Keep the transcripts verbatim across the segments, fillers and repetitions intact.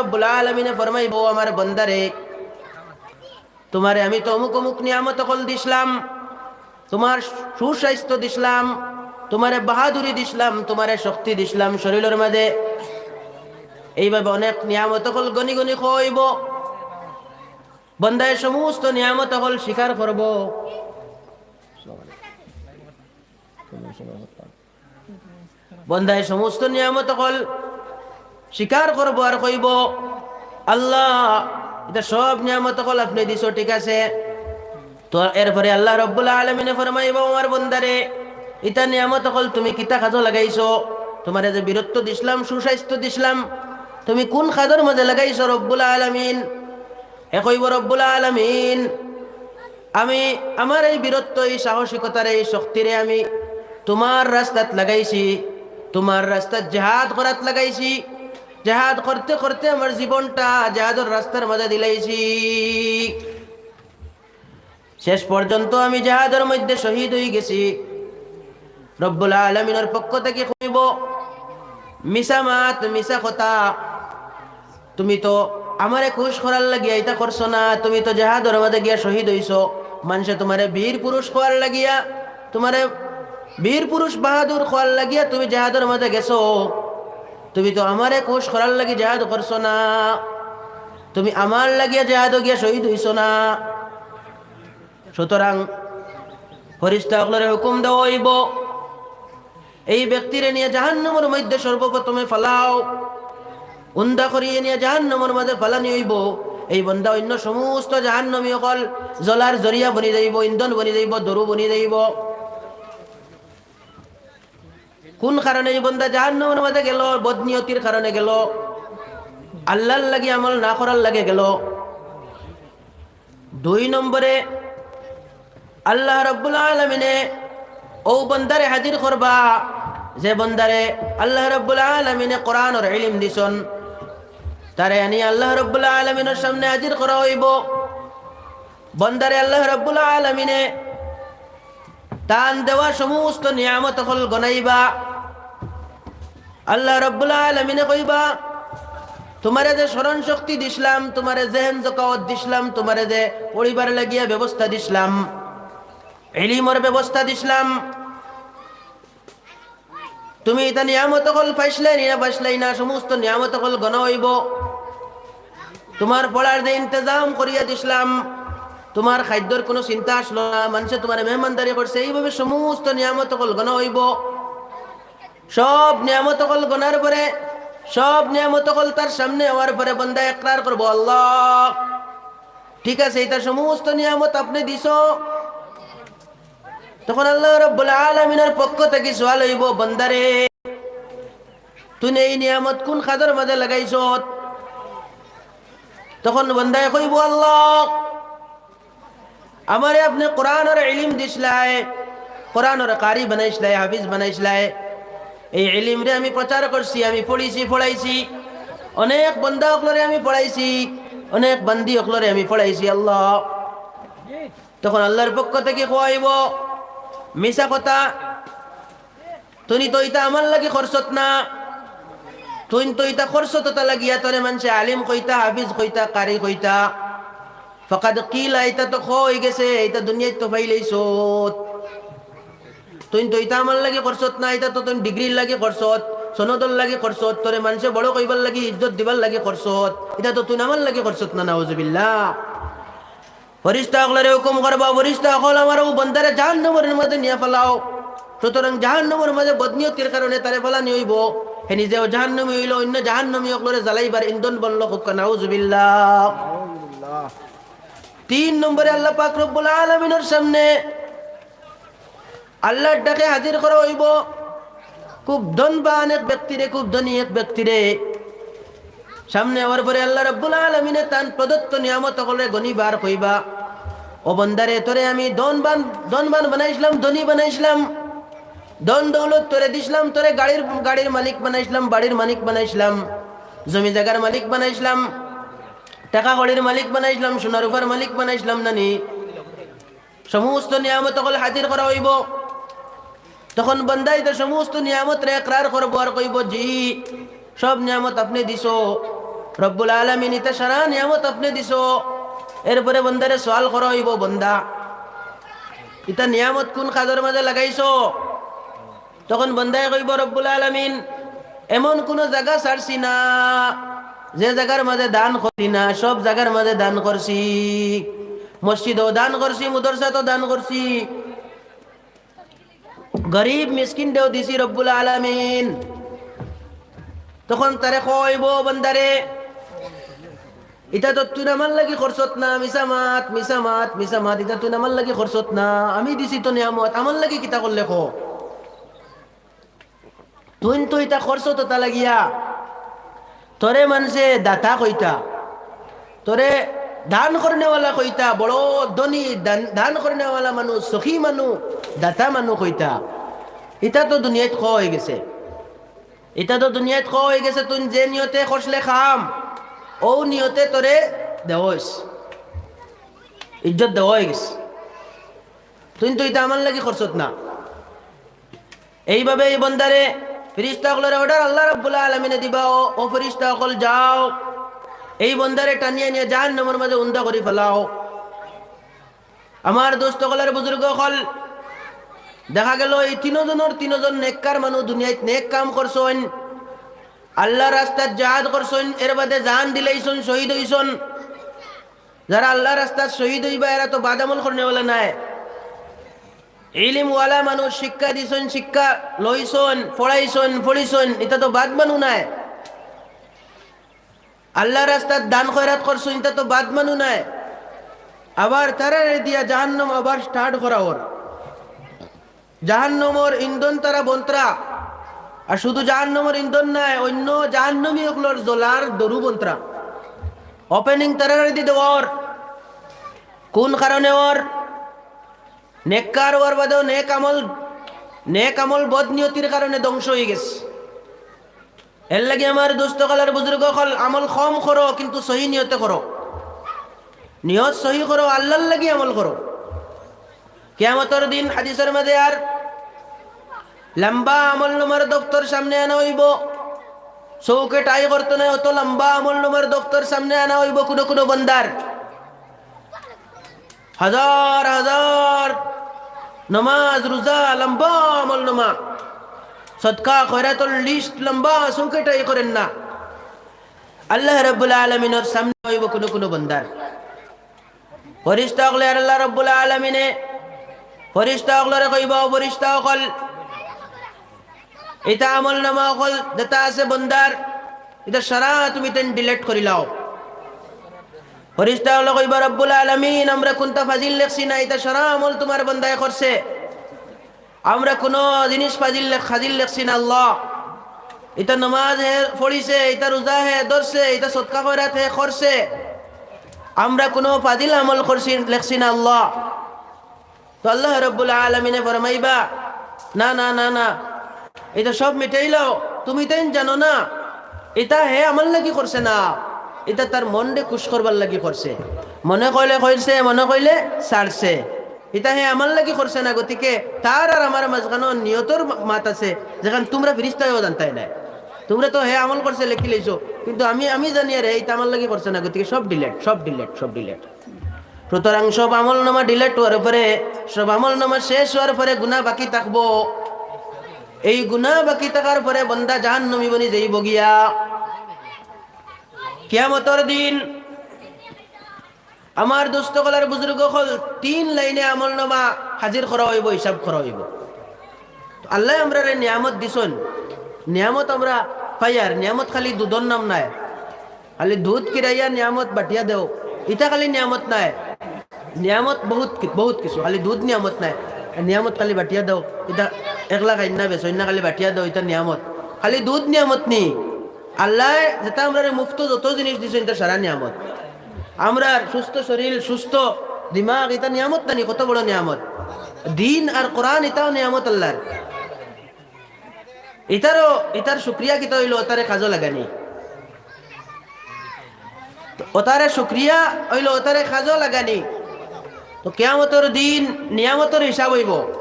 রব্বুল আলামিনে ফরমাইবো, "আমার বন্দারে, তুমারে আমি তো অমুক অমুক নিয়ামত অকল দিছলাম, তুমার সুস্বাস্থ্য দিছলাম, তুমারে বাহাদুরি দিছলাম, তুমারে শক্তি দিছলাম শরীলর মাঝে।" এইভাবে অনেক নিয়ামত অকল গনি গনি কইবো। বন্দায় সমস্ত নিয়ামত অকল স্বীকার করবো। বন্দায় সমস্ত নিয়ামত অকল স্বীকার করবো আর কইবো, "আল্লাহ, ইতা সব নিয়ামত অকল আপনে দিছো, ঠিক আছে।" তো এরপরে আল্লাহ রব্বুল আলামিনে ফরমাইবো, "আমার বন্দারে, ইতা নিয়ামত অকল তুমি কিতা কাজো লাগাইছো? তুমারে যে বীরত্ব দিছলাম, সুস্বাস্থ্য দিছলাম, তুমি কুন কাজর মাঝে লাগাইছো রব্বুল আলামিন?" হে কইবো, "রব্বুল আলামিন, আমি আমার এই বীরত্ব, এই সাহসিকতারে, এই শক্তিরে আমি তুমার রাস্তাত লাগাইছি, তুমার রাস্তাত জেহাদ করাত লাগাইছি। জেহাদ করতে করতে আমার জীবনটা জেহাদর রাস্তার মাঝে দিলাইছি। শেষ পর্যন্ত আমি জেহাদর মধ্যে শহীদ অইগেছি।" রব্বুল আলামিনর পক্ষ থাকি কইবো, "মিছা মাত, মিছা কথা, তুমি তো আমারে খুশ করার লাগিয়া ইতা করছো না, তুমি তো জেহাদর মাঝে গিয়া শহীদ অইছো, মানষে তুমারে বীর পুরুষ কওয়ার লাগিয়া, তুমারে বীর পুরুষ বাহাদুর কওয়ার লাগিয়া তুমি জেহাদর মাঝে গেছো, তুমি তো আমারে খুশ করার লাগি জেহাদ করছো না, তুমি আমার লাগিয়া জেহাদো গিয়া শহীদ অইছো না।" সুতরাং ফিরিস্তা অকলরে হুকুম দেওয়া অইবো, "এই ব্যক্তিরে নিয়া জাহান্নামর মধ্যে সর্বপ্রথমে ফালাও।" উন্দা করিয়া নিয়া জাহান্নামর মাঝে ফালানি অইবো। এই বন্দা অইন্য সমস্ত জাহান্নামী অকল জ্বলার জরিয়া বনি যাইবো, ইন্ধন বনি যাইবো, দরু বনি যাইবো। কুন কারণে এই বন্দা জাহান্নামর মাঝে গেলো? বদনিয়তির কারণে গেলো, আল্লাহর লাগি আমল না করার লাগি গেলো। দুই নম্বরে আল্লাহ রাব্বুল আলামিনে অউ বন্দারে হাজির করবা, যে বন্দারে আল্লাহ রাব্বুল আলামিনে কোরআনর ইলিম দিছন, তারে আনি আল্লাহ রাব্বুল আলামিনর সামনে হাজির করা অইবো। বন্দারে আল্লাহ রাব্বুল আলামিনে তান দেওয়া সমস্ত নিয়ামত অকল গনাইবা। আল্লাহ রাব্বুল আলামিনে কইবা, "তুমারে যে স্মরণ শক্তি দিছলাম, তুমারে জেহেন জকাওয়াত দিছলাম, তুমারে যে পড়িবার লাগিয়া ব্যবস্থা দিছলাম, ইলিমর ব্যবস্থা দিছলাম, তুমি ইতা নিয়ামত অকল পাইছলায় নি না পাইছলায় না, সমস্ত নিয়ামত অকল গনা অইবো। তুমার পড়ার যে ইন্তেজাম করিয়া দিছলাম, তুমার খাদ্যর কুনু চিন্তা আছলো না, মানষে তুমারে মেহমানদারি করছে, এইভাবে সমস্ত নিয়ামত অকল গনা অইবো।" সব নিয়ামত অকল গনার পরে, সব নিয়ামত অকল তার সামনে অওয়ার পরে বন্দা একরার করবো, "আল্লাহ, ঠিক আছে, ইতা সমস্ত নিয়ামত আপনে দিছো।" তখন আল্লাহ রাব্বুল আলামিনর পক্ষ থাকি সওয়াল অইবো, "বন্দারে, তুই এই নিয়ামত কুন কাজর মাঝে লাগাইছত?" তখন বন্দায় কইবো, "আল্লাহ, আমারে আপনে কোরআনর ইলিম দিছলায়, কোরআনর কারি বানাইছলায়, হাফিজ বানাইছলায়। এই ইলিমরে আমি প্রচার করছি, আমি পড়িছি, পড়াইছি। অনেক বন্দা অকলরে আমি পড়াইছি, অনেক বান্দি অকলরে আমি পড়াইছি, আল্লাহ।" তখন আল্লাহর পক্ষ থাকি কওয়া অইবো, "মিছা কথা, তুই তো ইতা আমার লাগি করছত না, তুই তো ইতা করছত অতা লাগিয়া তোরে মানষে আলিম কইতা, হাফিজ কইতা, কারি কইতা। ফাকাদ কিলা, ইতা তো কওয়া অইগেছে, ইতা দুনিয়াত তো পাইলাইছত। তুই তো ইতা আমার লাগি করছত না, ইতা তো তুই ডিগ্রির লাগি করছত, সনদর লাগি করছত, তোরে মানষে বড় কইবার লাগি, ইজ্জত দিবার লাগি করছত, ইতা তো তুই আমার লাগি করছত না।" নাউজুবিল্লাহ। ফিরিস্তা অকলরে হুকুম করবা, "ফিরিস্তা অকল, আমার অউ বন্দারে জাহান্নামর মাঝে নিয়া ফালাও।" সুতরাং জাহান্নামর মাঝে বদনিয়তির কারণে তারে ফালানি অইবো। হে নিজেও জাহান্নামী অইলো, অইন্য জাহান্নামী অকলরে জ্বালাইবার ইন্ধন বনলো। কউক্কা নাউজুবিল্লাহ। তিন নম্বরে আল্লাহ পাক রব্বুল আলামিনর সামনে আল্লাহর ডাকে হাজির করা অইবো। খুব ধনবান এক ব্যক্তিরে, খুব ধনী এক ব্যক্তিরে। সামনে অওয়ার পরে আল্লাহ রাব্বুল আলামিনে তান প্রদত্ত নিয়ামত অকলরে গনিবা আর কইবা, "ও বন্দারে, তোরে আমি ধনবান, ধনবান বানাইছলাম, ধনী বানাইছলাম, ধন দৌলত তোরে দিছলাম, তোরে গাড়ির, গাড়ির মালিক বানাইছলাম, বাড়ির মালিক বানাইছলাম, জমি জাগার মালিক বানাইছলাম, টেকা কড়ির মালিক বানাইছলাম, সোনা রুপার মালিক বানাইছলাম না নি?" সমস্ত নিয়ামত অকল হাজির করা অইবো। তখন বন্দায় তো সমস্ত নিয়ামতরে একরার করবো আর কইবো, "জি, সব নিয়ামত আপনে দিছো।" রব্বুল আলামিন ইতা সারা নিয়ামত আপনে দিছো, এরপরে বন্দারে সওয়াল করা অইবো, "বন্দা, ইতা নিয়ামত কুন কাজর মাঝে লাগাইছো?" তখন বন্দায় কইবো, "রব্বুল আলামিন, এমন কুনু জাগা ছাড়ছি না যে জাগার মাঝে দান করছি না, সব জাগার মাঝে দান করছি, মসজিদও দান করছি, মাদ্রাসাতও দান করছি।" গরিব মিসকিনরেও দিছি রব্বুল আলামিন। তখন তারে কইবো, "বন্দারে, ইতা তো তুই আমার লাগি খরচত না, মিছা মাত, মিছা মাত, মিছা মাত, ইতা তুই আমার লাগি খরচত না, আমি দিছি তো নিয়ামত, আমার লাগি কিতা করলে ক? তুই তো ইতা খরচত অতা লাগিয়া, তোরে মানষে দাতা কইতা, তোরে দান করনেওয়ালা কইতা, বড় ধনী, দান, দান করনেওয়ালা মানুষ, সখী মানুষ, দাতা মানুষ কইতা। ইতা তো দুনিয়াত ক অইগেছে, ইতা তো দুনিয়াত ক অইগেছে, তুই যে নিয়তে করছলে কাম, অউ নিয়তে তোরে দেওয়া অইছে, ইজ্জত দেওয়া অইগেছে, তুই তো ইতা আমার লাগি খরচত না।" এইভাবে এই বন্দারে ফিরিস্তা অকলরে order আল্লাহ রাব্বুল আলামিনে দিবা, "ও, ও ফিরিস্তা অকল যাও, এই বন্দারে টানিয়া নিয়া জাহান্নামর মাঝে উন্দা করি ফালাও।" আমার দোস্ত অকল আর বুজুর্গ অকল, দেখা গেল এই তিনজনর তিনজন নেককার মানুষ দুনিয়াত নেক কাম করছইন, আল্লাহর রাস্তাত জিহাদ করছইন, এর বাদে জান দিলাইছইন, শহীদ অইছইন। যারা আল্লাহর রাস্তাত শহীদ অইবা, এরা তো বাদ আমল করনেওয়ালা নায়। ইলিমওয়ালা মানুষ শিক্ষা দিছইন, শিক্ষা লইছইন, পড়াইছইন, পড়িছইন, ইতা তো বাদ মানুষ নায়। আল্লাহর রাস্তাত দান খয়রাত করছইন, ইতা তো বাদ মানুষ নায়। আবার তারারে দিয়া জাহান্নাম আবার start করা অর। জাহান্নামর ইন্ধন তারা বনতরা। আর শুধু জাহান্নামর ইন্ধন নায়, অইন্য জাহান্নামী অকলর জ্বলার দরু বনতরা। Opening তারারে দি দেওয়া অর। কুন কারণে অর? নেককার অওয়ার বাদেও নেক আমল, নেক আমল বদনিয়তির কারণে ধ্বংস অইগেছে। এরলাগি আমার দোস্ত অকল আর বুজুর্গ অকল, আমল কম করো, কিন্তু সহি নিয়তে করো। নিয়ত সহি করো, আল্লাহর লাগি আমল করো। কিয়ামতর দিন হাদিসর মাঝে আর লম্বা আমলনামার দফতর সামনে আনা অইবো, চউখে ঠাই করতো নায়, অত লম্বা আমলনামার দফতর সামনে আনা অইবো কুনু কুনু বন্দার। হাজার হাজার নমাজ, রোজা, লম্বা আমলনামা, সদকা, খয়রাতর list লম্বা, চউখে ঠাই করের না। আল্লাহ রাব্বুল আলামিনর সামনে অইবো কুনু কুনু বন্দার। ফিরিস্তা অকলে আর আল্লাহ রাব্বুল আলামিনে ফিরিস্তা অকলরে কইবা, "ও ফিরিস্তা অকল, ইতা আমলনামা অকল যেতা আছে বন্দার, ইতা সারা তুমি তাইন delete করিলাও।" ফিরিস্তা অকলে কইবা, "রব্বুল আলামিন, আমরা কুনতা ফাজিল লেখছি না, ইতা সারা আমল তুমার বন্দায় করছে। আমরা কুনু জিনিস ফাজিল লেখ-, ফাজিল লেখছি না আল্লাহ। ইতা নমাজ হে পড়িছে, ইতা রোজা হে ধরছে, ইতা সদকা খয়রাত হে করছে। আমরা কুনু ফাজিল আমল করছি, লেখছি না আল্লাহ।" তো আল্লাহ রাব্বুল আলামিনে ফরমাইবা, "না, না, না, না, ইতা সব মিটাইলাও, তুমি তাইন জানো না, ইতা হে আমার লাগি করছে না, ইতা তার মনরে খুশ করবার লাগি করছে। মনে কইলে কইছে, মনে কইলে ছাড়ছে। ইতা হে আমার লাগি করছে না, গতিকে তার আর আমার মাঝখানো নিয়তর মাত আছে, যেখান তুমরা ফিরিস্তায়ও জানতায় নায়। তুমরা তো হে আমল করছে লেখি লইছো, কিন্তু আমি, আমি জানি আর হে ইতা আমার লাগি করছে না, গতিকে সব delete, সব delete, সব delete।" সুতরাং সব আমলনামা delete অওয়ার পরে, সব আমলনামা শেষ অওয়ার পরে গুনা বাকি থাকবো। এই গুনা বাকি থাকার পরে বন্দা জাহান্নামী বনি যাইবো গিয়া। কিয়ামতর দিন আমার দোস্ত অকল আর বুজুর্গ অকল, তিন লাইনে আমলনামা হাজির করা অইবো, হিসাব করা অইবো। তো আল্লায় আমরারে নিয়ামত দিছইন, নিয়ামত আমরা পাইয়ার, নিয়ামত খালি দুধর নাম নায়। খালি দুধ কিরাইয়া নিয়ামত বাটিয়া দেও, ইতা খালি নিয়ামত নায়। নিয়ামত বহুত কি-, বহুত কিছু, খালি দুধ নিয়ামত নায়। নিয়ামত খালি বাটিয়া দেও, ইতা একলা খাইন না বেশ, অইন্য খালি বাটিয়া দেও, ইতা নিয়ামত। খালি দুধ নিয়ামত নি। আল্লায় যেতা আমরারে মুফতো যত জিনিস দিছইন, ইতা সারা নিয়ামত। আমরার সুস্থ শরীর, সুস্থ দিমাগ, ইতা নিয়ামত নানি, কত বড় নিয়ামত। দ্বীন আর কোরআন, ইতাও নিয়ামত আল্লার। ইতারও, ইতার শুকরিয়া কিতা অইলো? অতারে কাজো লাগানি। তো অতারে শুকরিয়া অইলো, অতারে কাজো লাগানি। তো কিয়ামতর দিন নিয়ামতর হিসাব অইবো।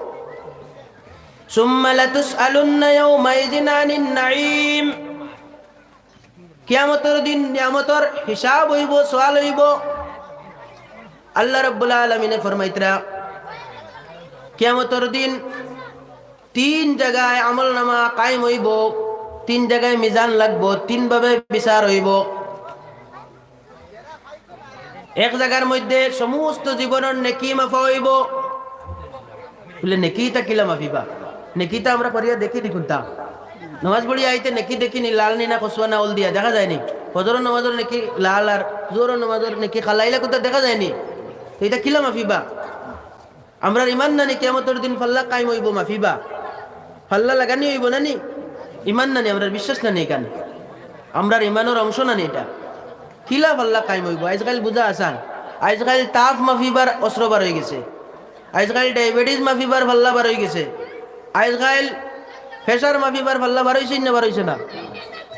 ثم لتسألن يومئذ عن النعيم। কিয়ামতর দিন নিয়ামতর হিসাব অইবো, সওয়াল অইবো। আল্লাহ রাব্বুল আলামিনে ফরমাইতরা, কিয়ামতর দিন তিন জাগায় আমলনামা কায়েম অইবো, তিন জাগায় মিজান লাগবো, তিন ভাবে বিচার অইবো। এক জাগার মধ্যে সমস্ত জীবনর নেকি মাফা অইবো। বুলে, নেকি ইতা কিলা মাফিবা? নেকি ইতা আমরা করিয়া দেখি নি কুনতা? নমাজ পড়িয়া আইতে নেকি দেখি নি, লাল নি না কসুয়া না হলদিয়া দেখা যায় নি? ফজরর নমাজর নেকি লাল আর জোহরর নমাজর নেকি কালা, ইলা কুনতা দেখা যায় নি? তো ইতা কিলা মাফিবা? আমরার ইমান নানি কিয়ামতর দিন ফাল্লা কায়েম অইবো, মাফিবা? ফাল্লা লাগানি অইবো নানি? ইমান নানি, আমরার বিশ্বাস নানি ইখান? আমরার ইমানর অংশ নানি ইটা? কিলা ফাল্লা কায়েম অইবো? আইজকাইল বুঝা আসান। আইজকাইল তাপ মাফিবার অস্ত্র বার অইগেছে, আইজকাইল ডায়াবেটিস মাফিবার ফাল্লা বার অইগেছে, আইজকাইল প্রেশার মাফিবার ফাল্লা বার অইছে না, বার অইছে না?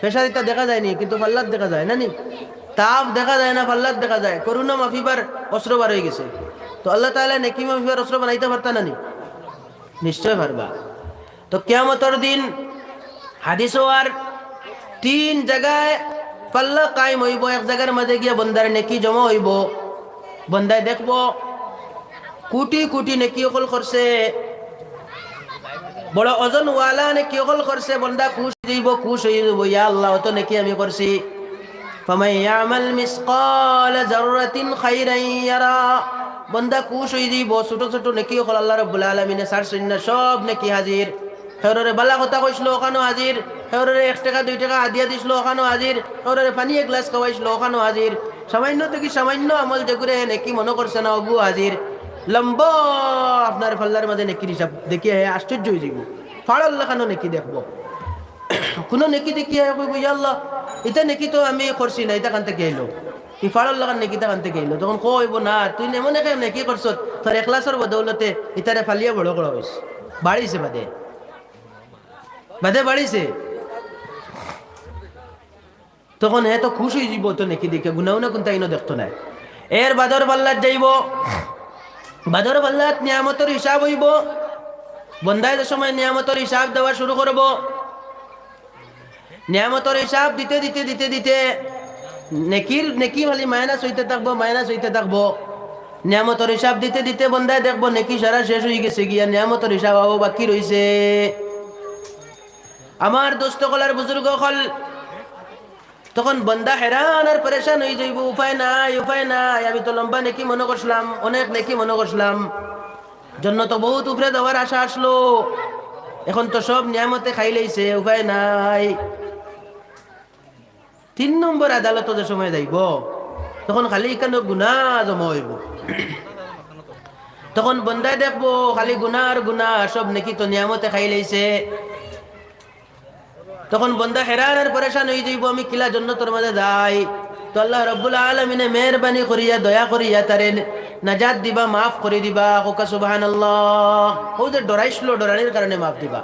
প্রেশার ইতা দেখা যায় নি, কিন্তু ফাল্লাত দেখা যায় নানি? তাপ দেখা যায় না, ফাল্লাত দেখা যায়। করোনা মাফিবার অস্ত্র বার অইগেছে। তো আল্লাহ তাআলা নেকি মাফিবার অস্ত্র বানাইতা পারতা নানি? নিশ্চয় পারবা। তো কিয়ামতর দিন হাদিসো আর তিন জাগায় ফাল্লা কায়েম অইবো, এক জাগার মাঝে গিয়া বন্দার নেকি জমা অইবো। বন্দায় দেখবো কুটি কুটি নেকি অকল করছে, বড় ওজনওয়ালা নেকি অকল করছে। বন্দা খুশ অইযিবো, খুশ অইযিবো, ইয়া আল্লাহ, অত নেকি আমি করছি। ফামান ইয়ামাল মিসকালা যাররাতিন খাইরান ইয়ারা। বন্দা খুশ অইযিবো, ছোট ছোট নেকি অকল আল্লাহ রাব্বুল আলামিনে ছাড়ছইন না, সব নেকি হাজির। কেউররে বালা কথা কইছিল, অখানও হাজির। কেউররে এক টেকা দুই টেকা হাদিয়া দিছিল, অখানও হাজির। কেউররে পানি এক গ্লাস খাওয়াইছিল, অখানও হাজির। সামান্য থাকি সামান্য আমল যেগুরে নেকি মনো করছে না, অগুও হাজির। লম্বা আপনার ফাল্লার মাঝে নেকির হিসাব দেখিয়া হে আশ্চর্য অইযিবো। ফাড়র লাখানও নেকি দেখবো। কুনু নেকি দেখিয়া হে কইবো, ইয়া আল্লাহ, ইতা নেকি তো আমি করছি না, ইতা কান থাকি আইলো? ই ফাড়র লাখান নেকি ইতা কান থাকি আইলো? তখন কইবো, না, তুই এমন এক নেকি করছত, তোর এখলাসর বদৌলতে ইতারে ফালিয়া বড় করা অইছে, বাড়িছে বাদে, বাদে বাড়িছে। তখন হে তো খুশ অইযিবো, তো নেকি দেখিয়া গুনা উনা কুনতা ইনো দেখতো নায়। এর বাদর ফাল্লাত যাইবো, বাদর ফাল্লাত নিয়ামতর হিসাব অইবো। বন্দায় যে সময় নিয়ামতর হিসাব দেওয়া শুরু করবো, নিয়ামতর হিসাব দিতে দিতে দিতে দিতে নেকির, নেকি খালি মাইনাস অইতে থাকবো, মাইনাস অইতে থাকবো। নিয়ামতর হিসাব দিতে দিতে বন্দায় দেখবো নেকি সারা শেষ অইগেছে গিয়া, নিয়ামতর হিসাব আবো বাকি রইছে। আমার দোস্ত অকল আর বুজুর্গ অকল, তখন বন্দা হেরান আর পেরেশান অইযিবো, উপায় নাই, উপায় নাই, আমি তো লম্বা নেকি মনো করছিলাম, অনেক নেকি মনো করছিলাম, জন্নতো বউত উপরে যাওয়ার আশা আছলো, অখন তো সব নিয়ামতে খাইলাইছে, উপায় নাই। তিন নম্বর আদালতো যে সময় যাইবো, তখন খালি ইখানো গুনা জমা অইবো। তখন বন্দায় দেখবো খালি গুনা আর গুনা, সব নেকি তো নিয়ামতে খাইলাইছে। তখন বন্দা হেরান আর পেরেশান অইযিবো, আমি কিলা জন্নতর মাঝে যাই? তো আল্লাহ রাব্বুল আলামিনে মেহেরবানি করিয়া, দয়া করিয়া তারে নাজাত দিবা, মাফ করি দিবা। কউক্কা সুবহানাল্লাহ। অউ যে ডরাইছলো, ডরানির কারণে মাফ দিবা।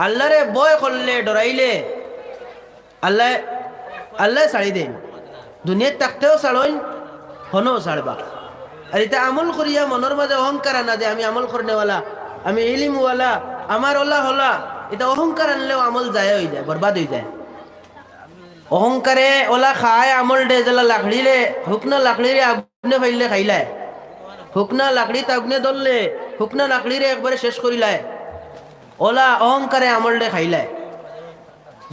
আল্লারে ভয় করলে, ডরাইলে আল্লায়, আল্লায় ছাড়ি দেইন। দুনিয়াত থাকতেও ছাড়ইন, হনো ছাড়বা। আর ইতা আমল করিয়া মনর মাঝে অহংকার আনা যে আমি আমল করনেওয়ালা, আমি ইলিমওয়ালা, আমার অলা হলা, ইতা অহংকার আনলেও আমল জায়া অইযায়, বরবাদ অইযায়। অহংকারে অলা খায় আমলরে, যেলা লাকড়িরে, হুকনা লাকড়িরে আগুনে ফাইলে খাইলায়, হুকনা লাকড়িত আগুনে ধরলে হুকনা লাকড়িরে একবারে শেষ করিলায়, অলা অহংকারে আমলরে খাইলায়।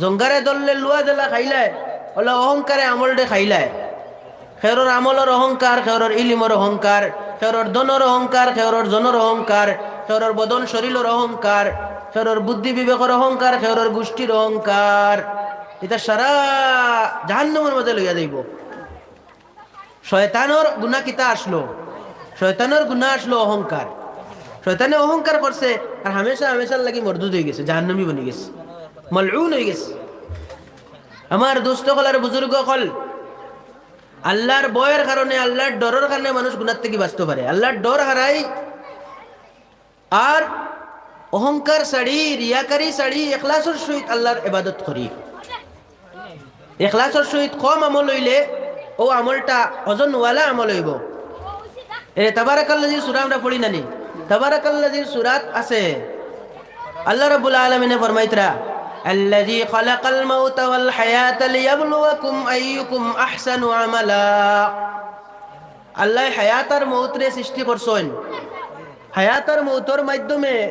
জঙ্গারে ধরলে লুয়া যেলা খাইলায়, অলা অহংকারে আমলরে খাইলায়। কেউরর আমলর অহংকার, কেউরর ইলিমর অহংকার, কেউরর ধনর অহংকার, কেউরর জনর অহংকার, কেউরর বদন শরীলর অহংকার, কেউরর বুদ্ধি বিবেকর অহংকার, কেউরর গুষ্টির অহংকার। ইতা সারা জাহান্নামর মাঝে লইয়া যাইবো। শয়তানর গুনা কিতা আছলো? শয়তানর গুনা আছলো অহংকার। শয়তানে অহংকার করছে, আর হামেশা হামেশার লাগি মরদুদ অইগেছে, জাহান্নামী বনিগেছে, মালউন অইগেছে। আমার দোস্ত অকল আর বুজুর্গ অকল, আল্লার ভয়র কারণে, আল্লার ডরর কারণে মানুষ গুনার থাকি বাঁচতো পারে। আল্লার ডর হারাই আর অহংকার ছাড়ি, রিয়াকারি ছাড়ি, এখলাসর সহিত আল্লার ইবাদত করি। এখলাসর সহিত কম আমল অইলে অউ আমলটা ওজনওয়ালা আমল অইবো। এ তাবারাকাল্লাযী সূরা আমরা পড়ি না নি? তাবারাকাল্লাযী সূরাত আছে, আল্লাহ রাব্বুল আলামিনে ফরমাইতরা, الذي خلق الموت والحياة ليبلوكم أيكم أحسن عملا। আল্লায় হায়াত আর মউতরে সৃষ্টি করছইন। হায়াত আর মউতর মাধ্যমে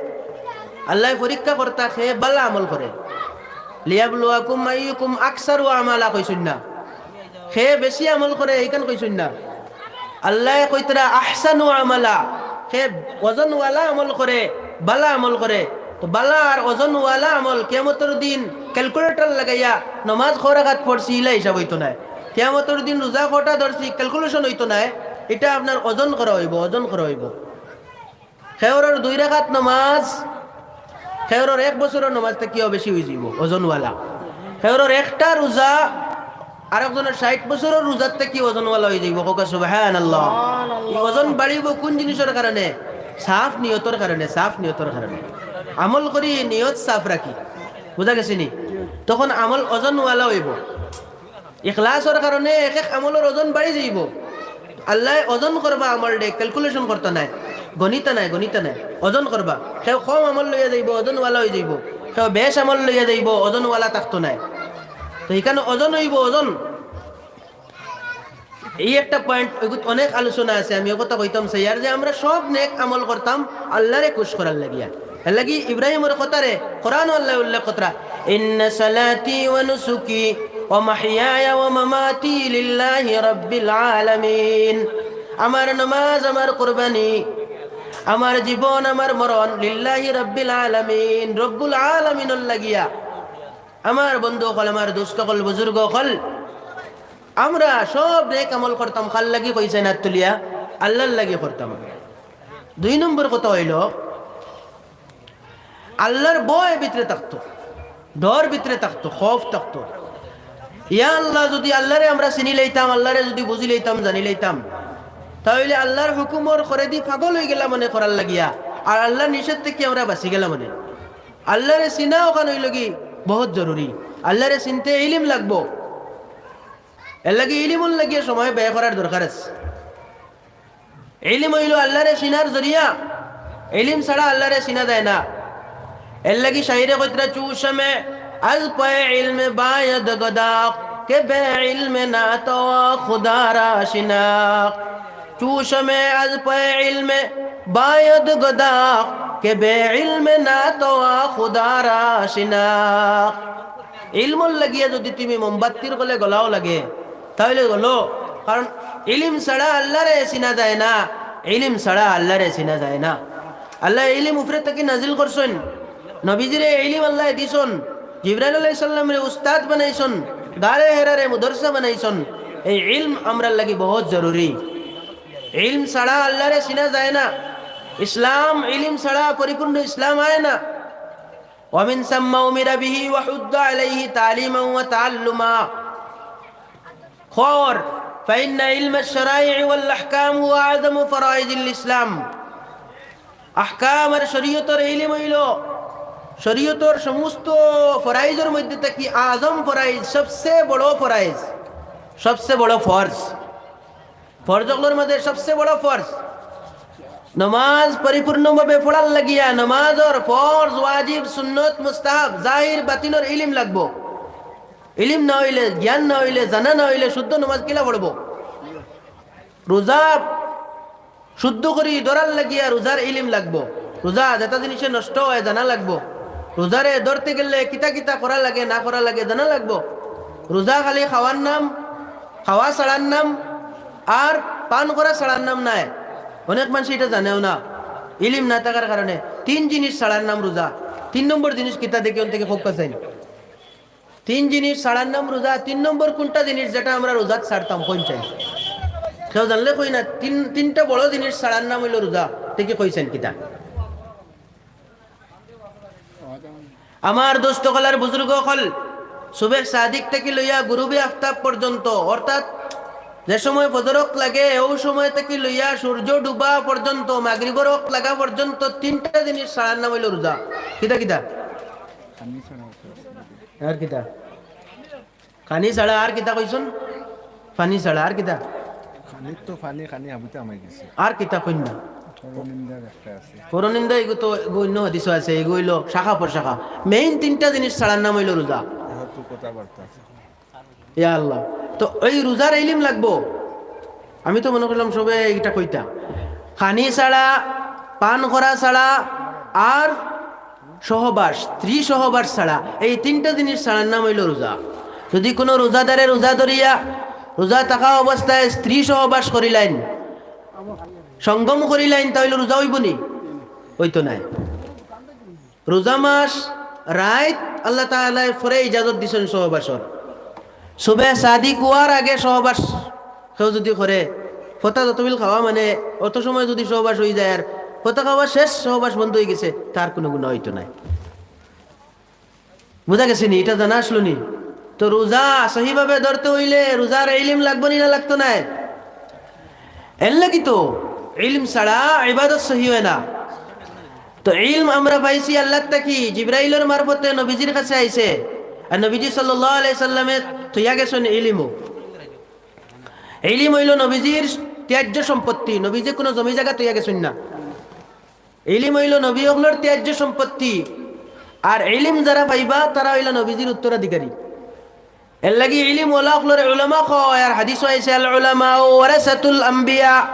আল্লায় পরীক্ষা করতা কে বালা আমল করে। লিয়াবলুয়াকুম আইয়ুকুম আকসারু আমালা কইছইন না, কে বেশি আমল করে ইখান কইছইন না। আল্লায় কইতরা আহসানু আমালা, কে ওজনওয়ালা আমল করে, বালা আমল করে। তো বালা আর ওজনওয়ালা আমল কিয়ামতর দিন calculator লাগাইয়া নমাজ ক রাকাত পড়ছি ইলা হিসাব অইতো নায়। কিয়ামতর দিন রোজা কয়টা ধরছি calculation অইতো নায়। ইটা আপনার ওজন করা অইবো, ওজন করা অইবো। কেউরর দুই রাকাত নমাজ, কেউরর এক বছরর নমাজ থাকিও বেশি অইযিবো, ওজনওয়ালা। কেউরর একটা রোজা আরকজনর ষাইট বছরর রোজার থাকি ওজনওয়ালা অইযিবো। কউক্কা সুবহানাল্লাহ। ই ওজন বাড়িবো কুন জিনিসর কারণে? সাফ নিয়তর কারণে, সাফ নিয়তর কারণে। আমল করি, নিয়ত সাফ রাখি, বুঝা গেছে নি? তখন আমল ওজনওয়ালা অইবো। ইখলাসর কারণে এক এক আমলর ওজন বাড়ি যাইবো। আল্লায় ওজন করবা আমলরে, calculation করতা নায়, গণিতা নায়, গণিতা নায়, ওজন করবা। কেউ কম আমল লইয়া যাইবো, ওজনওয়ালা অইযাইবো। কেউ বেশ আমল লইয়া যাইবো, ওজনওয়ালা থাকতো নায়। তো ইখান ওজন অইবো, ওজন। ই একটা point, অগুত অনেক আলোচনা আছে। আমি অউ কথা কইতাম চাইয়ার যে আমরা সব নেক আমল করতাম আল্লারে খুশ করার লাগিয়া। এরলাগি ইব্রাহিমর কথারে কোরআনো আল্লায় উল্লেখ করতরা, "إن صلاتي ونسكي ومحياي ومماتي لله رب العالمين।" আমার নমাজ, আমার কুরবানি, আমার জীবন, আমার মরণ লিল্লাহি রাব্বিল আলামিন, রব্বুল আলামিনর লাগিয়া। আমার বন্ধু অকল, আমার দোস্ত অকল, বুজুর্গ অকল, আমরা সব নেক আমল করতাম, কার লাগি কইছইন আত তুলিয়া? আল্লার লাগি করতাম। দুই নম্বর কথা অইলো, আল্লার ভয় ভিতরে থাকতো, ডর ভিতরে থাকতো, খওফ থাকতো। ইয়া আল্লাহ, যুদি আল্লারে আমরা চিনি লইতাম, আল্লারে যুদি বুঝি লইতাম, জানি লইতাম, তা অইলে আল্লার হুকুমর খরেদি পাগল অইগেলা মনে করার লাগিয়া, আর আল্লার নিষেধ থাকি আমরা বাঁচি গেলাম মনে। আল্লারে চিনা অখান অইলোগি বহুত জরুরি। আল্লারে চিনতে ইলিম লাগবো। এরলাগি ইলিমর লাগিয়া সময় ব্যয় করার দরকার আছে। ইলিম অইলো আল্লারে চিনার জরিয়া, ইলিম ছাড়া আল্লারে চিনা যায় না। এরলাগি শাইরে কইতরা, "چوشمه از پی علم باید گداخت، که به علم ناتوا خدا را شناخت۔" چوشمه از پی علم باید گداخت، که به علم ناتوا خدا را شناخت। ইলমর লাগিয়া যুদি তুমি মোমবাতির গলে গলাও লাগে, তা অইলে গলো, কারণ ইলিম ছাড়া আল্লারে চিনা যায় না, ইলিম ছাড়া আল্লারে চিনা যায় না। আল্লায় ইলিম উপরে থাকি নাজিল করছইন, নবীজিরে ইলিম আল্লায় দিছইন, জিবরাইল আলাইহিস সালামরে উস্তাদ বানাইছইন, গারে হেরারে মাদ্রাসা বানাইছইন। এই ইলম আমরার লাগি বহুত জরুরি। ইলম ছাড়া আল্লারে চিনা যায় না। ইসলাম ইলিম ছাড়া পরিপূর্ণ ইসলাম অয় না। ومن ثم أمر به وحض عليه تعليما وتعلما। খবর, فإن علم الشرائع والأحكام هو أعظم فرائض الإسلام। আহকাম আর শরীয়তর ইলিম অইলো শরীয়তর সমস্ত ফরাইজর মধ্যে থাকি আজম ফরাইজ, সবচেয়ে বড় ফরাইজ, সবচেয়ে বড় ফরজ। ফরজ অকলর মাঝে সবচেয়ে বড় ফরজ। নমাজ পরিপূর্ণভাবে পড়ার লাগিয়া নমাজর ফরজ, ওয়াজিব, সুন্নত, মুস্তাহাব, জাহির, বাতিনর ইলিম লাগবো। ইলিম না অইলে, জ্ঞান না অইলে, জানা না অইলে শুদ্ধ নমাজ কিলা পড়বো? রোজা শুদ্ধ করি ধরার লাগিয়া রোজার ইলিম লাগবো। রোজা যেটা জিনিসে নষ্ট অয়, জানা লাগবো। রোজারে ধরতে গেলে কিতা কিতা করা লাগে, না করা লাগে, জানা লাগবো। রোজা খালি খাওয়ার নাম, খাওয়া ছাড়ার নাম, আর পান করা ছাড়ার নাম নায়। অনেক মানষে ইটা জানেও না, ইলিম না থাকার কারণে। তিন জিনিস ছাড়ার নাম রোজা। তিন নম্বর জিনিস কিতা দেখি অন থাকি কউক্কা চাইন। তিন জিনিস ছাড়ার নাম রোজা। তিন নম্বর কুনটা জিনিস যেটা আমরা রোজাত ছাড়তাম, কইন চাইন? কেউ জানলে কইন না। তিন, তিনটা বড় জিনিস ছাড়ার নাম অইলো রোজা। দেখি কইন চাইন কিতা? আমার দোস্ত অকল আর বুজুর্গ অকল, সুবহে সাদিক থাকি লইয়া গুরুবে আফতাব পর্যন্ত, অর্থাৎ যে সময় ফজর অক্ত লাগে, অউ সময় থাকি লইয়া সূর্য ডুবা পর্যন্ত, মাগরিবর অক্ত লাগা পর্যন্ত তিনটা জিনিস ছাড়ার নাম অইলো রোজা। কিতা কিতা? আর কিতা? খানি ছাড়া আর কিতা কইছইন? পানি ছাড়া আর কিতা? খানির তো পানি, খানি হাবিতে হামাই গেছে। আর কিতা কইন না? পরনিন্দা এগু তো এগু অন্য হাদিসও আছে, এগু অইলো শাখা প্রশাখা। মেইন তিনটা জিনিস ছাড়ার নাম অইলো রোজা। ইয়া আল্লাহ। তো ওই রোজার ইলিম লাগবো। আমি তো মনে করলাম সবে এইটা কইতা, খানি ছাড়া, পান করা ছাড়া, আর সহবাস, স্ত্রী সহবাস ছাড়া, এই তিনটা জিনিস ছাড়ার নাম অইলো রোজা। যদি কোনো রোজাদারে রোজা ধরিয়া রোজা থাকা অবস্থায় স্ত্রী সহবাস করিলাইন, সঙ্গম করিলাইন, তা অইলো রোজা অইবো নি? অইতো নায়। রোজা মাস রাইত আল্লাহ তাআলায় ফরে ইজাজত দিছইন সহবাসর। সুবে সাদিক অওয়ার আগে সহবাস কেউ যদি করে, ফতা যতবিল খাওয়া মানে অত সময় যদি সহবাস অই যায় আর ফতা খাওয়া শেষ, সহবাস বন্ধ অই গেছে, তার কুনু গুনা অইতো নায়। বুঝা গেছে নি? ইটা জানা আছলো নি? তো রোজা সহিভাবে ধরতে অইলে রোজার ইলিম লাগবো নি না লাগতো নায়? এর লাগি তো ইলিম ছাড়া ইবাদত সহি অয় না। তো ইলম আমরা পাইছি আল্লাহ থাকি, জিব্রাইলর মারফতে নবীজির কাছে আইছে। আর নবীজি সাল্লাল্লাহু আলাইহি সাল্লামে থইয়া গেছইন ইলিমও। ইলিম অইলো নবীজির ত্যায্য সম্পত্তি, নবীজি কুনু জমি জাগা থইয়া গেছইন না। ইলিম অইলো নবী অকলর ত্যায্য সম্পত্তি। আর ইলিম যারা পাইবা, তারা অইলা নবীজির উত্তরাধিকারী। এর লাগি ইলিম ওয়ালা অকলরে উলামা কয়, আর হাদিসও আইছে, "আল উলামা ওয়ারাসাতুল আম্বিয়া।"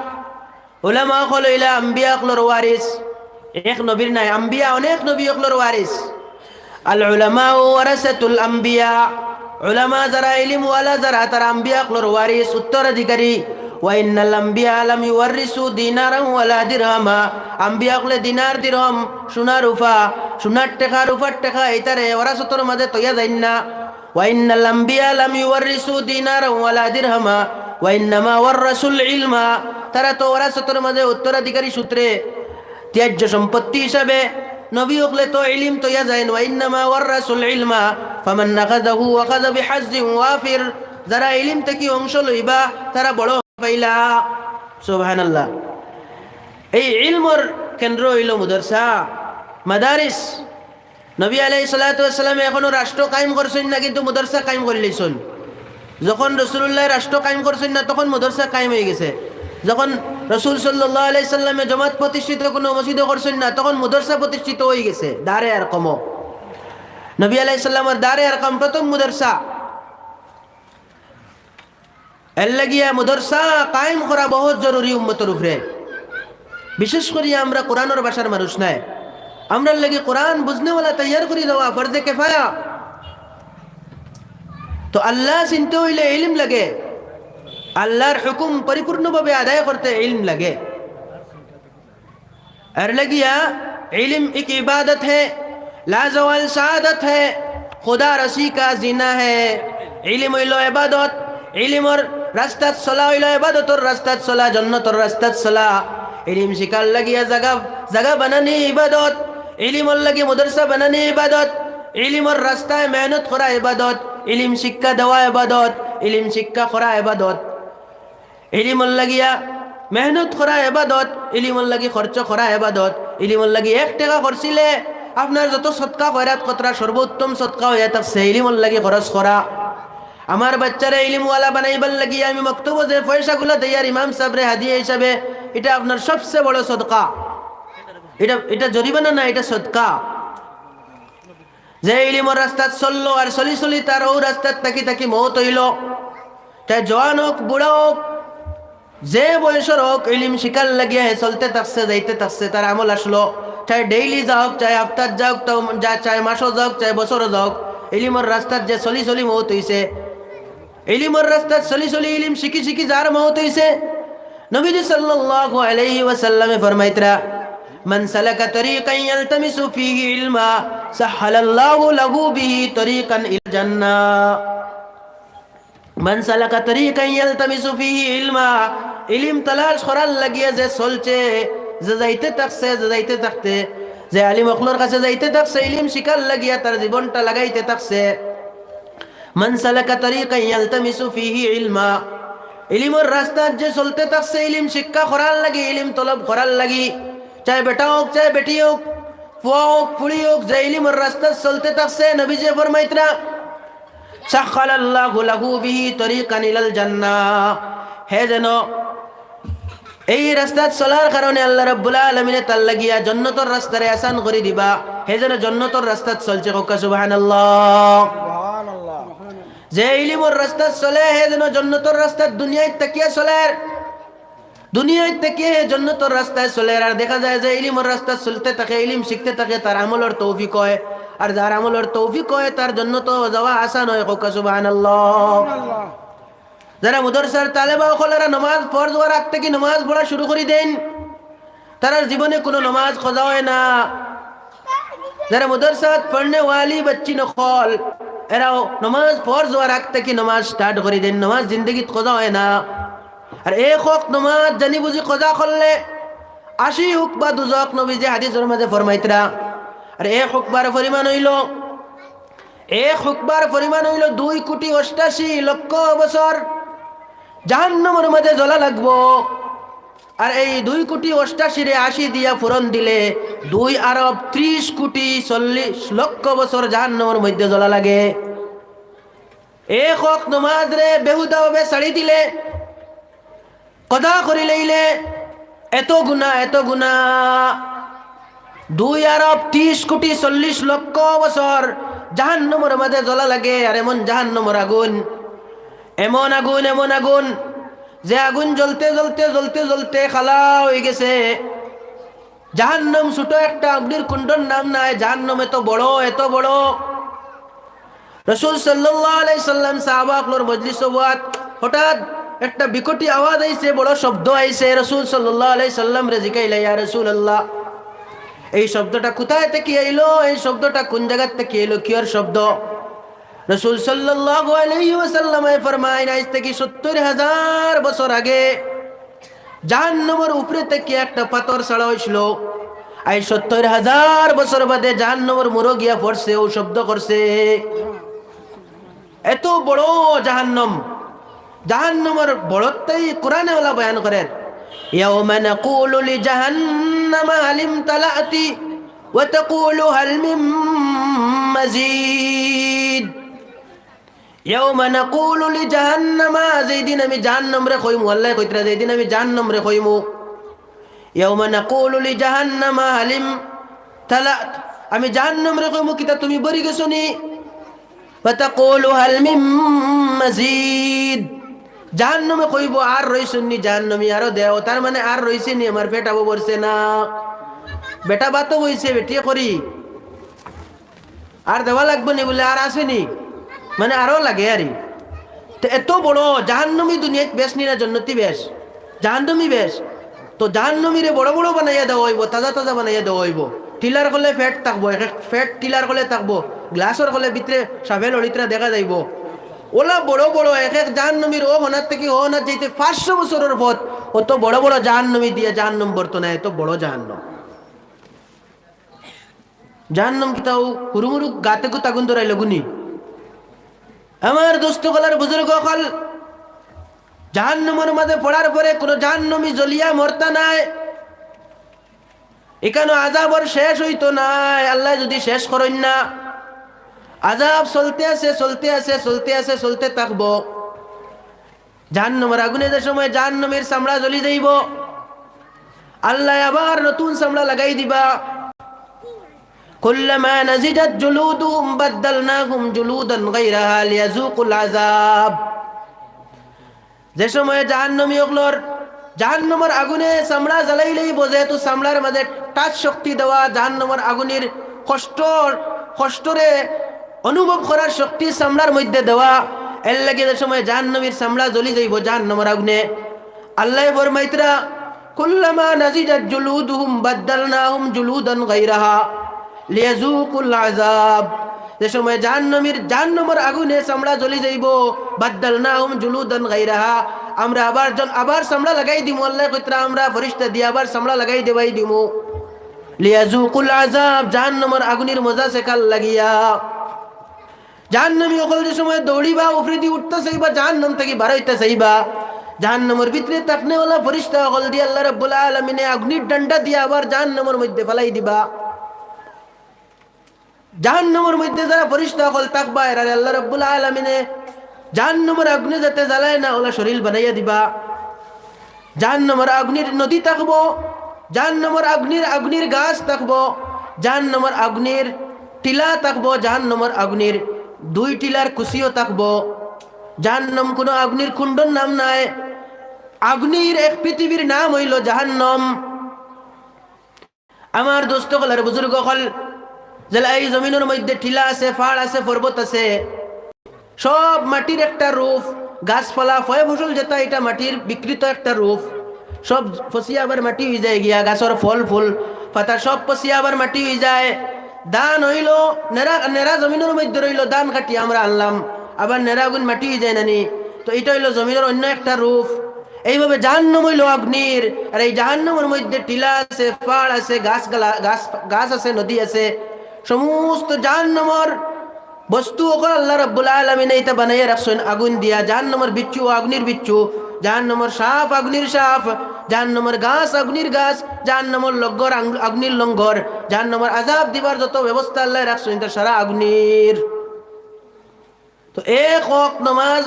উলামা অকল অইলা আম্বিয়া অকলর ওয়ারিস। এক নবীর নায়, আম্বিয়া অনেক নবী অকলর ওয়ারিস। "আল উলামা ওয়ারাসাতুল আম্বিয়া।" উলামা যারা, ইলিম ওয়ালা যারা, তারা আম্বিয়া অকলর ওয়ারিস, উত্তরাধিকারী। "ওয়া ইন্নাল আম্বিয়া লাম ইউয়াররিসু দিনারান ওয়ালা দিরহামা।" আম্বিয়া অকলে দিনার দিরহম, সোনা রূপা, সোনার টেকা, রূপার টেকা, ইতারে ওয়ারাসতর মাঝে থইয়া যাইন না। "ওয়া ইন্নাল আম্বিয়া লাম ইউয়াররিসু দিনারান ওয়ালা দিরহামা, ওয়া ইন্নামা ওয়াররাসুল ইলমা।" তারা তো ওয়ারাসতর মাঝে উত্তরাধিকারী সূত্রে ত্যায্য সম্পত্তি হিসাবে নবী অকলে তো ইলিম থইয়া যাইন, "ওয়া ইন্নামা ওয়াররাসুল ইলমা, ফামান আখাযাহু আখাযা বিহাজ্জিন ওয়াফির।" যারা ইলিম থাকি অংশ লইবা, তারা বড় পাইলা। সুবহানাল্লাহ। এই ইলমর কেন্দ্র অইলো মুদরসা, মাদারিস। নবী আলাইহিস সালাতু ওয়াস সালামে এখনো রাষ্ট্র কায়েম করছইন না, কিন্তু মুদরসা কায়েম করিলাইছইন। যখন রাসুলুল্লায় রাষ্ট্র কায়েম করছইন না, তখন মুদরসা কায়েম অই গেছে। যখন রাসুল সাল্লাল্লাহু আলাইহি সাল্লামে জমাত প্রতিষ্ঠিত কুনু মসজিদো করছইন না, তখন মুদরসা প্রতিষ্ঠিত অই গেছে দারে আরকামো। নবী আলাইহিস সালামর দারে আরকাম প্রথম মুদরসা। এর লাগিয়া মুদরসা কায়েম করা বহুত জরুরি উম্মতর উপরে। বিশেষ করি আমরা কোরআনর ভাষার মানুষ নায়, আমরার লাগি কোরআন বুঝনেওয়ালা তৈয়ার করি দেওয়া ফরজে কেফায়া। তো আল্লাহ চিনতে অইলে ইলম লাগে, আল্লাহর হুকুম পরিপূর্ণভাবে আদায় করতে ইলম লাগে। এর লাগিয়া ইলিম এক ইবাদত হে, লাজওয়াল শাহাদত হে, খুদা রসি কা জিনা হে। ইলিম অইলো ইবাদত, ইলিমর রাস্তাত চলা অইলো ইবাদতর রাস্তাত চলা, জন্নতর রাস্তাত চলা। ইলিম শিকার লাগিয়া জাগা, জাগা বানানি ইবাদত, ইলিমর লাগি মাদ্রাসা বানানি ইবাদত, ইলিমর রাস্তায় মেহনত করা ইবাদত, ইলিম শিক্ষা দেওয়া ইবাদত, ইলিম শিক্ষা করা ইবাদত। ইলিমর লাগিয়া মেহনত করা ইবাদত, ইলিমর লাগি খরচ করা ইবাদত। ইলিমর লাগি এক টেকা করছিলে, আপনার যত সদকা খয়রাত করতরা সর্বোত্তম সদকা অইয়া থাকছে ইলিমর লাগি খরচ করা। আমার বাচ্চারে ইলিমওয়ালা বানাইবার লাগি আমি মক্তবো যে পয়সাগুলা দেইয়ার ইমাম সাবরে হাদিয়া হিসাবে, ইটা আপনার সবচে বড় সদকা। ইটা, ইটা জরিমানা না, ইটা সদকা। যে ইলিমর রাস্তাত চললো আর চলি চলি তার অউ রাস্তাত থাকি থাকি মউত অইলো, চাই জোয়ান অউক, বুড়া অউক, যে বয়সর অউক, ইলিম শিকার লাগিয়া হে চলতে থাকছে, যাইতে থাকছে, তার আমল আছলো। চাই ডেইলি যাউক, চাই হাপ্তাত যাউক, তাও যা-, চাই মাসো যাউক, চাই বছরো যাউক, ইলিমর রাস্তাত যে চলি চলি মউত অইছে, ইলিমর রাস্তাত চলি চলি ইলিম শিখি শিখি যার মউত অইছে, নবীজি সাল্লাল্লাহু আলাইহি ওয়াসাল্লামে ফরমাইতরা, "মান সালাকা তরিকান ইয়ালতামিসু ফীহি ইলমা, সাহহালাল্লাহু লাহু বিহি তরিকান ইলাল জান্নাহ।" মান সালাকা তরিকান ইয়ালতামিসু ফীহি ইলমা, ইলিম তালাশ করার লাগিয়া যে চলছে, যে যাইতে থাকছে, যে যাইতে থাকতে, যে আলিম অকলর কাছে যাইতে থাকছে, ইলিম শিকার লাগিয়া তার জীবনটা লাগাইতে থাকছে। মান সালাকা তরিকান ইয়ালতামিসু ফীহি ইলমা, ইলিমর রাস্তাত যে চলতে থাকছে, ইলিম শিক্ষা করার লাগি, ইলিম তলব করার লাগি, চাই বেটা অউক, চাই বেটি অউক, ফুয়া অউক, ফুড়ি অউক, যে ইলিমর রাস্তাত চলতে থাকছে, নবীজি ফরমাইতরা, সাহহালাল্লাহু লাহু বিহি তরিকান ইলাল জান্নাহ। হে যেন এই রাস্তাত চলার কারণে আল্লাহ রাব্বুল আলামিনে তার লাগিয়া জন্নতর রাস্তারে আসান করি দিবা। হে যেন জন্নতর রাস্তাত চলছে, কউক্কা সুবহানাল্লাহ। যে ইলিমর রাস্তাত চলে, হে যেন জন্নতর রাস্তাত দুনিয়াত থাকিয়া চলের। দুনিয়াত থাকিয়া হে জন্নতর রাস্তায় চলের। আর দেখা যায় যে ইলিমর রাস্তাত চলতে থাকে, ইলিম শিখতে থাকে, তার আমলর তৌফিক হয়। আর যার আমলর তৌফিক হয়, তার জন্নতো যাওয়া আসান হয়, কউক্কা সুবহানাল্লাহ। যারা মাদ্রাসার তালেবা অকল, এরা নমাজ ফরজ অওয়ার আগ থাকি নমাজ পড়া শুরু করি দেইন, তারার জীবনে কুনু নমাজ কাজা হয় না। যারা মাদ্রাসাত পড়নে ওয়ালি বাচ্চিন অকল, এরাও নমাজ ফরজ অওয়ার আগ থাকি নমাজ start করি দেইন, নমাজ জিন্দেগিত কাজা হয় না। আর এক ওয়াক্ত নমাজ জানি বুঝি কাজা করলে আশি হুকবা দুজখ, নবীজি হাদিসর মাঝে ফরমাইতরা। আর এক হুকবার পরিমাণ অইলো এক হুকবার পরিমাণ অইলো দুই কোটি অষ্টাশি লক্ষ বছর জাহান্নামর মাঝে জ্বলা লাগবো। আর এই দুই কোটি অষ্টাশিরে আশি দিয়া পূরণ দিলে দুই আরব ত্রিশ কোটি চল্লিশ লক্ষ বছর জাহান্নামর মধ্যে জ্বলা লাগে। এক ওয়াক্ত নমাজরে বেহুদাভাবে ছাড়ি দিলে, কাজা করি লইলে এত গুনা, এত গুনা। দুই আরব ত্রিশ কোটি চল্লিশ লক্ষ বছর জাহান্নামর মাঝে জ্বলা লাগে। আর এমন জাহান্নামর আগুন, এমন আগুন, এমন আগুন, যে আগুন জ্বলতে জ্বলতে, জ্বলতে জ্বলতে কালা অই গেছে। জাহান্নাম ছোট একটা অগ্নির কুণ্ডর নাম নায়, জাহান্নাম এত বড়, এত বড়। রাসূল সাল্লাল্লাহু আলাইহি সাল্লাম সাহাবা অকলর মজলিসো বওয়াত, হঠাৎ একটা বিকটি আওয়াজ আইছে, বড় শব্দ আইছে। রাসূল সাল্লাল্লাহু আলাইহি সাল্লামরে জিকাইলা, "ইয়া রাসূলুল্লাহ, এই শব্দটা কোথায় থাকি আইলো? এই শব্দটা কোন জাগাত থাকি আইলো? কিওর শব্দ?" রাসূল সাল্লাল্লাহু আলাইহি ওয়াসাল্লামে ফরমাইন, "আইজ থাকি সত্তর হাজার বছর আগে জাহান্নামর উপরে থাকি একটা পাথর ছাড়া অইছিল, আইজ সত্তর হাজার বছর বাদে জাহান্নামর মুরো গিয়া পড়ছে, অউ শব্দ করছে।" এত বড় জাহান্নাম, জাহান্নামর বড়ত্বই কোরআনে আল্লায় বয়ান করের, "ইয়াউমা নাকুলু লিজাহান্নামা হালিমতালাতি ওয়া তাকুলু হাল মিম মাজিদ।" ইয়াউমা নাকুলু লিজাহান্নামা, যেদিন আমি জাহান্নামরে কইমু, আল্লায় কইতরা, যেদিন আমি জাহান্নামরে কইমু, ইয়াউমা নাকুলু লিজাহান্নামা হালিমতালাত, আমি জাহান্নামরে কইমু, "কিতা তুমি ভরি গেছো নি?" ওয়া তাকুলু হাল মিম মাজিদ, জাহান্নামে কইবো, "আর রইছইন নি জাহান্নামী, আরো দেও।" তার মানে আর রইছে নি, আমার পেট আবো ভরছে না, বেটা ভাতও অইছে, বেটিয়ে করি। আর দেওয়া লাগবো নি বুলে, আর আছে নি? মানে আরো লাগে আরি। তো এত বড় জাহান্নামী দুনিয়াত বেশ নি না জন্নতি বেশ? জাহান্নামী বেশ। তো জাহান্নামীরে বড় বড় বানাইয়া দেওয়া অইবো, তাজা তাজা বানাইয়া দেওয়া অইবো। টিলার কলে পেট থাকবো, এক এক পেট টিলার কলে থাকবো, গ্লাসর কলে ভিতরে সাপে লড়িতরা দেখা যাইবো। ওলা বড় বড় এক এক জাহান্নামীর অউ হনাত থাকি অউ হনাত যাইতে পাঁচশো বছরর পথ, অত বড় বড় জাহান্নামী দিয়া জাহান্নাম ভরতো নায়, এত বড় জাহান্নাম। জাহান্নাম কিতা অউ হুরুমুরু গাতে গুত আগুন ধরাইলো গুনি? আমার দোস্ত অকল আর বুজুর্গ অকল, জাহান্নামর মাঝে পড়ার পরে কুনু জাহান্নামী জ্বলিয়া মরতা নায়। ইকানো আজাবর শেষ অইতো নায়, আল্লায় যুদি শেষ করইন না। আজাব চলতে আছে, চলতে আছে, চলতে আছে, চলতে থাকবো। জাহান্নামর আগুনে যে সময় জাহান্নামীর চামড়া জ্বলি যাইবো, আল্লায় আবার নতুন চামড়া লাগাই দিবা। কুল্লামা নাজিজাত জুলুদুহুম বাদদালনাহুম জুলুদান গায়রাহা লিয়াযুকুল আযাব। যে সময় জাহান্নামী অকলর, জাহান্নামর আগুনে চামড়া জ্বালাইলেই বুঝে, তো চামড়ার মাঝে touch শক্তি দেওয়া, জাহান্নামর আগুনের কষ্ট, কষ্টরে অনুভব করার শক্তি চামড়ার মধ্যে দেওয়া। এর লাগি যে সময় জাহান্নামীর চামড়া জ্বলি যাইবো জাহান্নামর আগুনে, আল্লায় ফরমাইতরা, "কুল্লামা নাজিজাত জুলুদুহুম বাদদালনাহুম জুলুদান গায়রাহা লিয়াযুকুল আযাব।" যে সময় জাহান্নামীর, জাহান্নামর আগুনে চামড়া জ্বলি যাইবো, "বাদদালনাহুম জুলুদান গায়রাহা", আমরা আবার জন-, আবার চামড়া লাগাই দিমু। আল্লায় কইতরা, আমরা ফিরিস্তা দিয়া আবার চামড়া লাগাই দেবাই দিমু। লিয়াযুকুল আযাব, জাহান্নামর আগুনের মজা চেখার লাগিয়া। জাহান্নামী অকল যে সময় দৌড়িবা, উপরেদি উঠতা চাইবা, জাহান্নাম থাকি বারইতা চাইবা, জাহান্নামর ভিতরে থাকনেওয়ালা ফিরিস্তা অকলদি আল্লাহ রাব্বুল আলামিনে আগুনের ডান্ডা দিয়া আবার জাহান্নামর মধ্যে ফালাই দিবা। জাহান্নামর মধ্যে যারা ফিরিস্তা অকল থাকবা, এরারে আল্লাহ রাব্বুল আলামিনে জাহান্নামর আগুনে যাতে জ্বালায় না, ওলা শরীর বানাইয়া দিবা। জাহান্নামর আগুনির নদী থাকবো, জাহান্নামর আগুনির, আগুনির গাছ থাকবো, জাহান্নামর আগুনির টিলা থাকবো, জাহান্নামর আগুনির দুই টিলার কুচিও থাকবো। জাহান্নাম কোনো আগুনির কুণ্ডর নাম নায়, আগুনির এক পৃথিবীর নাম অইলো জাহান্নাম। আমার দোস্ত অকল আর বুজুর্গ অকল, যেলা এই জমিনর মধ্যে টিলা আছে, পাহাড় আছে, পর্বত আছে, সব মাটির একটা রূপ, গাছপালা, ফয় ফসল যেটা, এটা মাটির বিকৃত একটা রূপ। সব পচিয়া আবার মাটি অইযায় গিয়া, গাছর ফল ফুল পাতা সব পচিয়া আবার মাটি অইযায়। ধান অইলো, নেরা, নেরা জমিনর মধ্যে রইলো, ধান কাটি আমরা আনলাম, আবার নেরা অগুন মাটি অইযায় না নি? তো এটা অইলো জমিনর অন্য একটা রূপ। এইভাবে জাহান্নাম অইলো আগুনির, আর এই জাহান্নামর মধ্যে টিলা আছে, পাহাড় আছে, গাছ গালা-, গাছ, গাছ আছে, নদী আছে। সমস্ত জাহান্নামর বস্তু অকল আল্লাহ রাব্বুল আলামিনে ইতা বানাইয়া রাখছইন আগুন দিয়া। জাহান্নামর বিচ্ছু ও আগুনির বিচ্ছু, জাহান্নামর সাপ আগুনির সাপ, জাহান্নামর গাছ আগুনির গাছ, জাহান্নামর লঙ্গর আং-, আগুনির লঙ্গর, জাহান্নামর আযাব দিবার যত ব্যবস্থা আল্লায় রাখছইন, ইতা সারা আগুনির। তো এক ওয়াক্ত নমাজ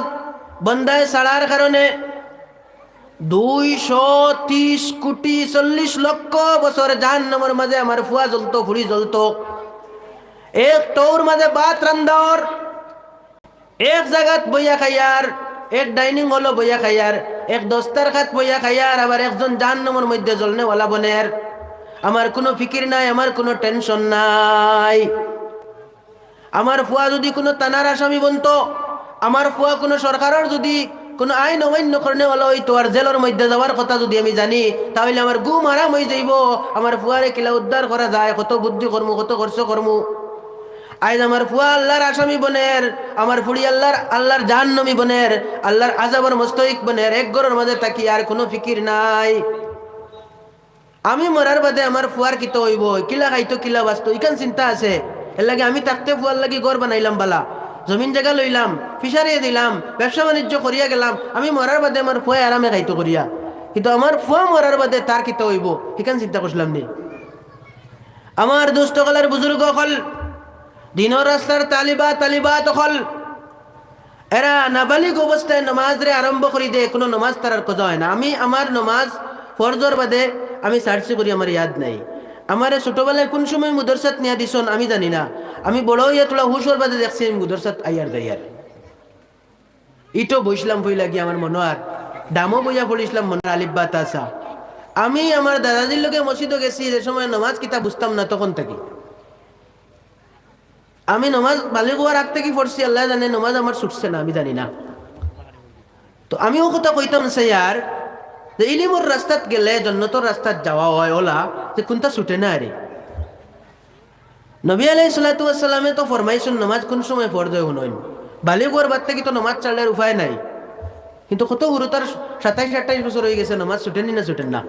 বন্দায় ছাড়ার কারণে দুইশো তিরিশ কোটি চল্লিশ লক্ষ বছর জাহান্নামর মাঝে আমার ফুয়া জ্বলতো, ফুড়ি জ্বলতো। এক টৌর মাঝে ভাত রান্দার, এক জাগাত বইয়া খাইয়ার, এক ডাইনিং হলো বইয়া খাইয়ার, এক দস্তারখাত বইয়া খাইয়ার, আবার একজন জাহান্নামর মধ্যে জ্বলনেওয়ালা বনের। আমার কোনো ফিকির নাই, আমার কোনো টেনশন নাই। আমার ফুয়া যুদি কুনু থানার আসামি বনতো, আমার ফুয়া কুনু সরকারর যুদি কুনু আইন অমান্য করনেওয়ালা অইতো আর জেলর মইধ্যে যাওয়ার কথা যুদি আমি জানি, তা অইলে আমার ঘুম হারাম অইযাইবো। আমার ফুয়ারে কিলা উদ্ধার করা যায়, কত বুদ্ধি করমু, কত খরচ করমু। আইজ আমার ফুয়া আল্লার আসামি বনের, আমার ফুড়ি আল্লার, আল্লার জাহান্নামী বনের, আল্লার আযাবর মুস্তাহিক বনের, এক ঘরর মাজে থাকি আর কুনু ফিকির নাই। আমি মরার বাদে আমার ফুয়ার কিতা অইবো, কিলা খাইতো, কিলা বাচতো, ইখান চিন্তা আছে। এরলাগি আমি থাকতে ফুয়ার লাগি ঘর বানাইলাম বালা, জমিন জাগা লইলাম, ফিশারি দিলাম, ব্যবসা বাণিজ্য করিয়া গেলাম, আমি মরার বাদে আমার ফুয়ায় আরামে খাইতো করিয়া। কিন্তু আমার ফুয়া মরার বাদে তার কিতা অইবো, ইখান চিন্তা করছিলাম নি? আমার দোস্ত অকল আর বুজুর্গ অকল, দিনর রাস্তার তালিবা, তালিবাত অকল, এরা নাবালিগ অবস্থায় নমাজরে আরম্ভ করি দে, কুনু নমাজ তারার কাজা অয় না। আমি আমার নমাজ ফরজর বাদে আমি ছাড়ছি করি আমার ইয়াদ নাই। আমারে ছোটবেলায় কুন সময় মুদরসাত নিয়া দিছন আমি জানি না। আমি বড় অইয়া থুড়া হুশর বাদে দেখছি আমি মুদরসাত আইয়ার যাইয়ার। ইটো বইছলাম পয়লা গিয়া আমার মনো আর, ডামো বইয়া পড়িছলাম মনো আর আলিফ বা তা সা। আমি আমার দাদাজির লগে মসজিদো গেছি, যে সময় নমাজ কিতা বুঝতাম না তখন থাকি। আমি নমাজ বালিগ অওয়ার আগ থাকি পড়ছি, আল্লায় জানে, নমাজ আমার ছুটছে না, আমি জানি না। তো আমি অউ কথা কইতাম চাইয়ার যে ইলিমর রাস্তাত গেলে জন্নতর রাস্তাত যাওয়া অয় অলা, যে কুনটা ছুটে না রে। নবী আলাইহিস সালাতু ওয়াস সালামে তো ফরমাইছইন নমাজ কুন সময় ফরজ অয় হুনইন। বালিগ অওয়ার বাদ থাকি তো নমাজ ছাড়লে আর উপায় নাই। কিন্তু কত হুরুতার সাতাইশ আটাইশ বছর অইগেছে, নমাজ ছুটেনি না ছুটের না?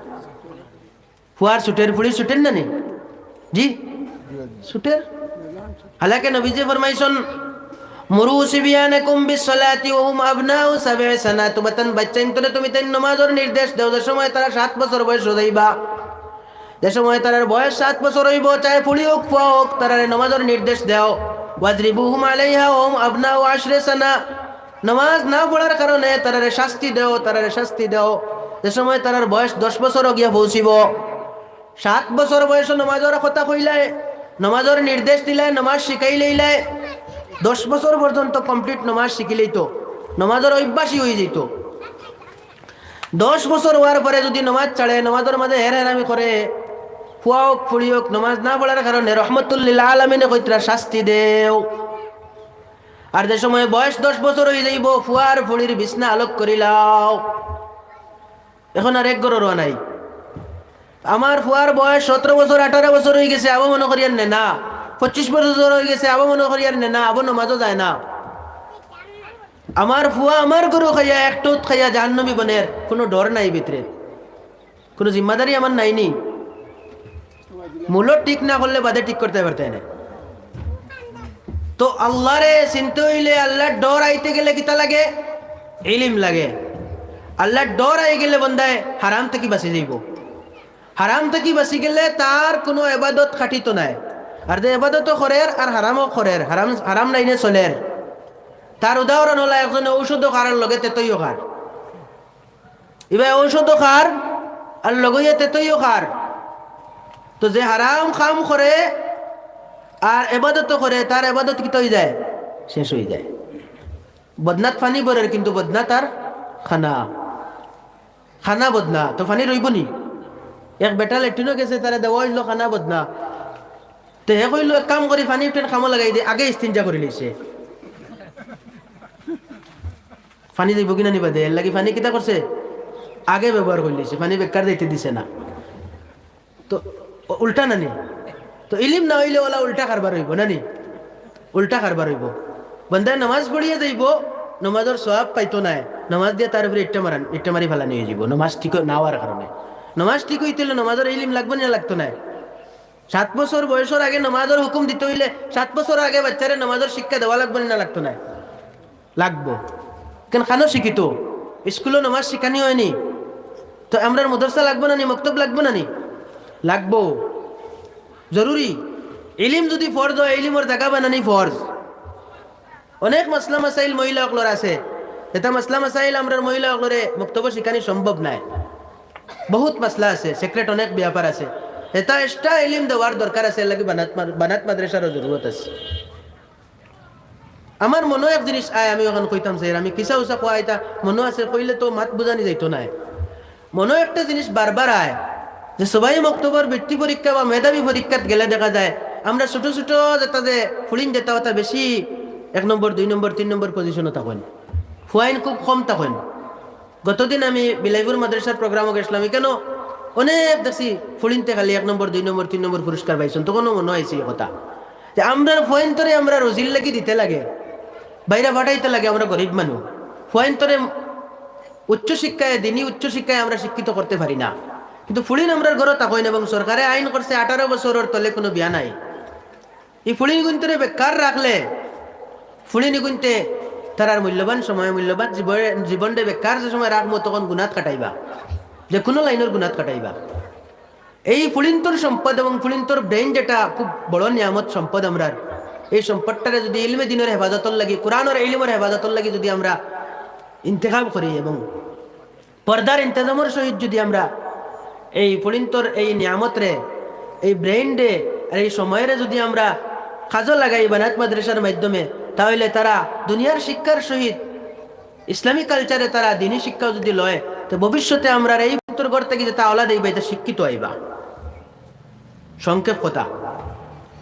ফুয়ার ছুটের, ফুড়ির ছুটের না নি? জি, ছুটের। হালাকে নবীজিয়ে ফরমাইছইন, "মুরু সিবিয়ানাকুম বিস সালাতি ওয়া হুম আবনাউ সাবই সানা।" তুমাতান বাইচ্চাইন্তরে তুমিতাইন নমাজর নির্দেশ দেও, যে সময় তারা সাত বছর বয়স অইযাইবা, যে সময় তারার বয়স সাত বছর অইবো, চাই ফুড়ি অউক, ফুয়া অউক, তারারে নমাজর নির্দেশ দেও। "ওয়াজরিবুহুম আলাইহা ওয়া হুম আবনাউ আশরি সানা।" নমাজ না পড়ার কারণে তারারে শাস্তি দেও, তারারে শাস্তি দেও। যে সময় তারার বয়স দশ বছরো গিয়া পৌঁছিবো, সাত বছর বয়সো নমাজর কথা কইলায়, নমাজর নির্দেশ দিলায়, নমাজ শিখাইলাইলায়, দশ বছর পর্যন্ত complete নমাজ শিখিলাইতো, নমাজর অভ্যাসী অইযাইতো। দশ বছর অওয়ার পরে যুদি নমাজ ছাড়ে, নমাজর মাজে হের হেরামি করে, ফুয়া অউক, ফুড়ি অউক, নমাজ না পড়ার কারণে রহমতুল্লিল আলামিনে কইতরা শাস্তি দেও। আর যে সময় বয়স দশ বছর অইযাইবো, ফুয়ার ফুড়ির বিছনা আলগ করিলাও। এখন আর এক ঘরো রওয়া নাই। আমার ফুয়ার বয়স সতরো বছর, আঠারো বছর অইগেছে, আবো মনো করিয়ার নে না। পঁচিশ বছর অইগেছে, আবো মনো করিয়ার নে না, আবো নমাজো যায় না। আমার ফুয়া আমার ঘরো খাইয়া, একটুত খাইয়া জাহান্নামী বনের, কুনু ডর নাই ভিতরে। কুনু জিম্মাদারি আমার নাইনি। মূলো ঠিক না করলে বাদে ঠিক করতায় পারতায় নায়। তো আল্লারে চিনতে অইলে, আল্লার ডর আইতে গেলে কিতা লাগে? ইলিম লাগে। আল্লার ডর আইগেলে বন্দায় হারাম থাকি বাচি যাইবো। হারাম থাকি বাচি গেলে তার কুনু এবাদত খাটিতো নায়। আর যে এবাদতও করের আর হারামও করের, হারাম, হারাম লাইনে চলের। তার উদাহরণ অইলো একজনে ঔষধও খার আর লগে তেতইও খার। ইবায় ঔষধও খার, আর লগে ইয়া তেতইও খার। তো যে হারাম কাম করে আর এবাদতও করে, তার এবাদত কিতা অইযায়? শেষ অইযায়। বদনাত পানি ভরের, কিন্তু বদনা তার খানা, খানা বদনা, তো পানি রইবো নি? এক বেটা লেট্রিনও গেছে, তারে দেওয়া অইলো খানা বদনা। তে হে কইলো, "এক কাম করি, পানি উঠেন কামো লাগাই দে।" আগে ইস্তিঞ্জা করি লইছে। পানি যাইবো কিনা নি বাদে, এর লাগি পানি কিতা করছে? আগে ব্যবহার করি লইছে, পানি বেকার যাইতে দিছে না। তো উ-, উল্টা না নি? তো ইলিম না অইলে অলা উল্টা কারবার অইবো না নি? উল্টা কারবার অইবো। বন্দায় নামাজ পড়িয়া যাইবো, নামাজর সওয়াব পাইতো নায়, নামাজ দিয়া তার উপরে ইট্টা মারান, ইট্টা মারি ফালানি অইযিবো, নামাজ ঠিক না অওয়ার কারণে। নামাজ ঠিক অইতে অইলে নামাজর ইলিম লাগবো নি না লাগতো নায়? সাত বছর বয়সর আগে নামাজর হুকুম দিতে অইলে সাত বছর আগে বাচ্চারে নামাজর শিক্ষা দেওয়া লাগবো নি না লাগতো নায়? লাগবো। কেন, কানো শিখিতো? স্কুলো নামাজ শিখানি অয়নি? তো আমরার মাদ্রাসা লাগবো না নি, মক্তব লাগবো না নি? লাগবো, জরুরি। ইলিম যুদি ফরজ অয়, ইলিমর জাগা বানানি ফরজ। অনেক মাসলা মাসাইল মহিলা অকলর আছে, ইতা মাসলা মাসাইল আমরার মহিলা অকলরে মক্তবো শিখানি সম্ভব নায়। বহুত মাসলা আছে, secret অনেক ব্যাপার আছে, ইতা extra ইলিম দেওয়ার দরকার আছে, এর লাগি বানাত মাদ-, বানাত মাদ্রাসারও জরুরত আছে। আমার মনো এক জিনিস আয়, আমি অখান কইতাম চাইয়ার, আমি কিসা উসা কওয়া ইতা মনো আছে, কইলে তো মাত বুঝানি যাইতো নায়। মনো একটা জিনিস বারবার আয় যে সবাই মক্তবর বৃত্তি পরীক্ষা বা মেধাবী পরীক্ষাত গেলে দেখা যায় আমরা ছোট ছোট যেতা যে ফুড়িন যেতা অতা বেশি এক নম্বর, দুই নম্বর, তিন নম্বর position-ও থাকইন, ফুয়াইন খুব কম থাকইন। গতদিন আমি বিলাইপুর মাদ্রাসার program-ও গেছিলাম, ইখানো অনেক দেখছি ফুড়িন্তে খালি এক নম্বর, দুই নম্বর, তিন নম্বর পুরস্কার পাইছইন, তখনও মনো অইছে ই কথা যে আমরার ফুয়াইন্তরে আমরা রুজির লাগি দিতে লাগে, বাইরে পাঠাইতে লাগে, আমরা গরিব মানুষ, ফুয়াইন্তরে উচ্চ শিক্ষায়, দিনি উচ্চ শিক্ষায় আমরা শিক্ষিত করতে পারি না। কিন্তু ফুড়িন আমরার ঘরো থাকইন এবং সরকারে আইন করছে আঠারো বছরর তলে কুনু বিয়া নাই। ই ফুড়িন ইগুইন্তরে বেকার রাখলে ফুড়িন ইগুইন্তে তারার মূল্যবান সময়, মূল্যবান জীবন, জীবনরে বেকার যে সময় রাখমু তখন গুনাত কাটাইবা, যে কুনু লাইনর গুনাত কাটাইবা। এই ফুড়িন্তর সম্পদ এবং ফুড়িন্তর brain যেটা খুব বড় নিয়ামত সম্পদ আমরার, এই সম্পদটারে যুদি ইলমে দিনর হেফাজতর লাগি, কোরআনর ইলমর হেফাজতর লাগি যুদি আমরা ইন্তেখাব করি এবং পর্দার ইন্তেজামর সহিত যুদি আমরা এই ফুড়িন্তর এই নিয়ামতরে, এই brain-রে আর এই সময়রে যুদি আমরা কাজো লাগাই বানাত মাদ্রাসার মাধ্যমে, তাহলে তারা দুনিয়ার শিক্ষার সহিত ইসলামী culture-এ তারা দিনী শিক্ষাও যুদি লয়, তো ভবিষ্যতে আমরার এই ফুড়িন্তর ঘর থাকি যেতা আওলাদ আইবা, ইতা শিক্ষিত আইবা। সংক্ষেপ কথা।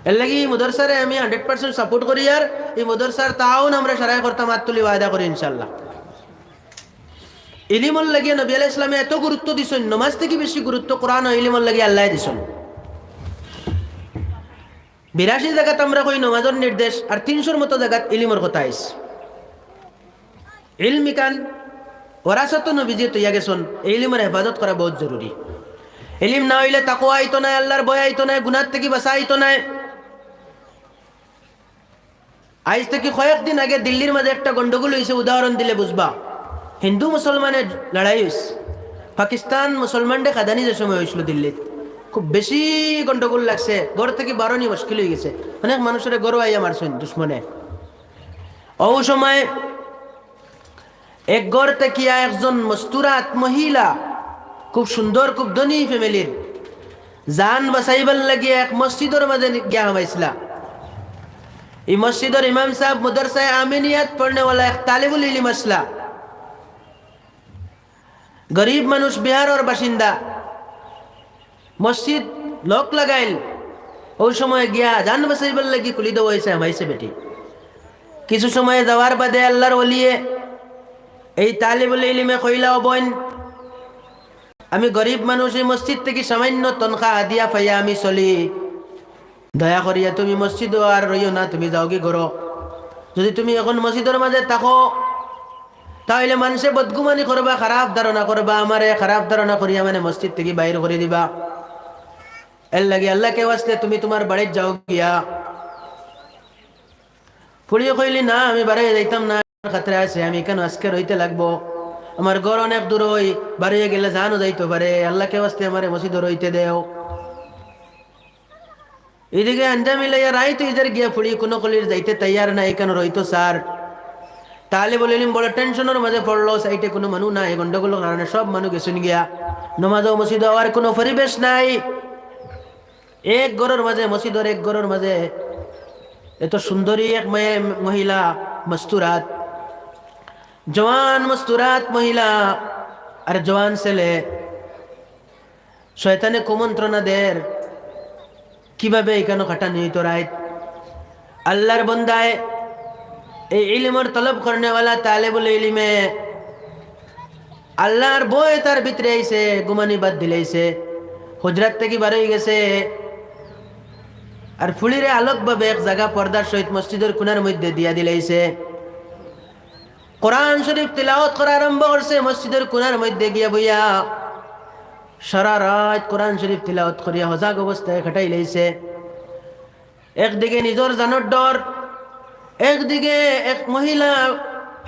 এর লাগি ই মাদ্রাসারে আমি hundred percent support করি, আর ই মাদ্রাসার তাউন আমরা সারাই করতাম, আত তুলি ওয়াদা করি ইনশাআল্লাহ। ইলিমর লাগি নবী আলাইহিস সালামে এত গুরুত্ব দিছইন, নমাজ থাকি বেশি গুরুত্ব কোরআন ও ইলিমর লাগি আল্লায় দিছইন। বিরাশি জাগাত আমরা কই নমাজর নির্দেশ, আর তিনশোর মতো জাগাত ইলিমর কথা আইছে। ইলম ইখান ওয়ারাসাতুন নবীজিয়ে থইয়া গেছইন, এই ইলিমর হেফাজত করা বহুত জরুরি। ইলিম না অইলে তাকওয়া আইতো নায়, আল্লার ভয় আইতো নায়, গুনাত থাকি বাঁচা আইতো নায়। আইজ থাকি কয়েকদিন আগে দিল্লির মাঝে একটা গন্ডগোল অইছে, উদাহরণ দিলে বুঝবা। হিন্দু মুসলমানের লড়াই অইছে। পাকিস্তান মুসলমানরে কাদানি যে সময় অইছিল দিল্লিত, খুব বেশি গন্ডগোল লাগছে, ঘর থাকি বারনি মুশকিল অইগেছে। অনেক মানুষরে ঘরো আইয়া মারছইন দুশমনে। অউ সময় এক ঘর থাকিয়া একজন মস্তুরাত মহিলা, খুব সুন্দর, খুব ধনী family-র, জান বাঁচাইবার লাগি এক মসজিদর মাঝে নি-, গিয়া হামাইছলা। ই মসজিদর ইমাম সাব মাদ্রাসায়ে আমিনিয়াত পড়নেওয়ালা এক তালিবুল ইলিম আছলা। গরিব মানুষ, বিহারর বাসিন্দা। মসজিদ lock লাগাইল, অউ সময় গিয়া জান বাঁচাইবার লাগি খুলি দেওয়া অইছে, হামাইছে বেটি। কিছু সময় যাওয়ার বাদে আল্লার ওলিয়ে এই তালিবুল ইলিমে কইলা, "ও বইন, আমি গরিব মানুষ, এই মসজিদ থাকি সামান্য তনখা হাদিয়া পাইয়া আমি চলি। দয়া করিয়া তুমি মসজিদো আর রইও না, তুমি যাওগি ঘরো। যুদি তুমি এখন মসজিদর মাঝে থাকো, তাইলে মানষে বদগুমানি করবা, খারাপ ধারণা করবা, আমারে খারাপ ধারণা করিয়া মানে মসজিদ থাকি বাইর করি দিবা। এর লাগি আল্লাকে ওয়াস্তে তুমি তুমার বাড়িত যাও গিয়া।" ফুড়িয়ে কইলি, "না, আমি বারইয়া যাইতাম না, আমার খাতরা আছে, আমি ইখানো আজকে রইতে লাগবো। আমার ঘর অনেক দূর অই, বারইয়া গেলে জানও যাইতো পারে, আল্লাকে ওয়াস্তে আমারে মসজিদো রইতে দেও।" ইদিকে আঞ্জা মিলাইয়া রাইত অইযার গিয়া ফুড়ি কুনু কলির যাইতে তৈয়ার না, ইখানো রইতো চার। তালেবুল ইলিম বড় টেনশনর মাঝে পড়লো, সাইডে কুনু মানুষ নাই, গন্ডগোলর কারণে সব মানুষ গেছইন গিয়া। নমাজও মসজিদও আওয়ার কুনু পরিবেশ নাই। এক ঘরর মাঝে, মসজিদর এক ঘরর মাঝে এত সুন্দরী এক মেয়ে, মহিলা, মস্তুরাত, জওয়ান মস্তুরাত মহিলা আর জওয়ান ছেলে, শয়তানে কুমন্ত্রণা দের, কিভাবে ইখানো খাটানি অইতো রাইত। আল্লাহর বন্দায়, এই ইলিমর তলব করনেওয়ালা তালেবুল ইলিমে আল্লাহর ভয় তার ভিতরে আইছে, ঘুমানি বাদ দিলাইছে, হুজরাত থাকি বার অই গেছে। আর ফুড়িরে আলোকভাবে এক জাগা পর্দার সহিত মসজিদর কুনার মধ্যে দিয়া দিলাইছে। কোরআন শরীফ তিলাওয়াত করা আরম্ভ করছে মসজিদর কুনার মধ্যে গিয়া বইয়া। সারা রাইত কোরআন শরীফ তিলাওয়াত করিয়া হজাগ অবস্থায় কাটাইলাইছে। একদিকে নিজর জানর ডর, একদিকে এক মহিলা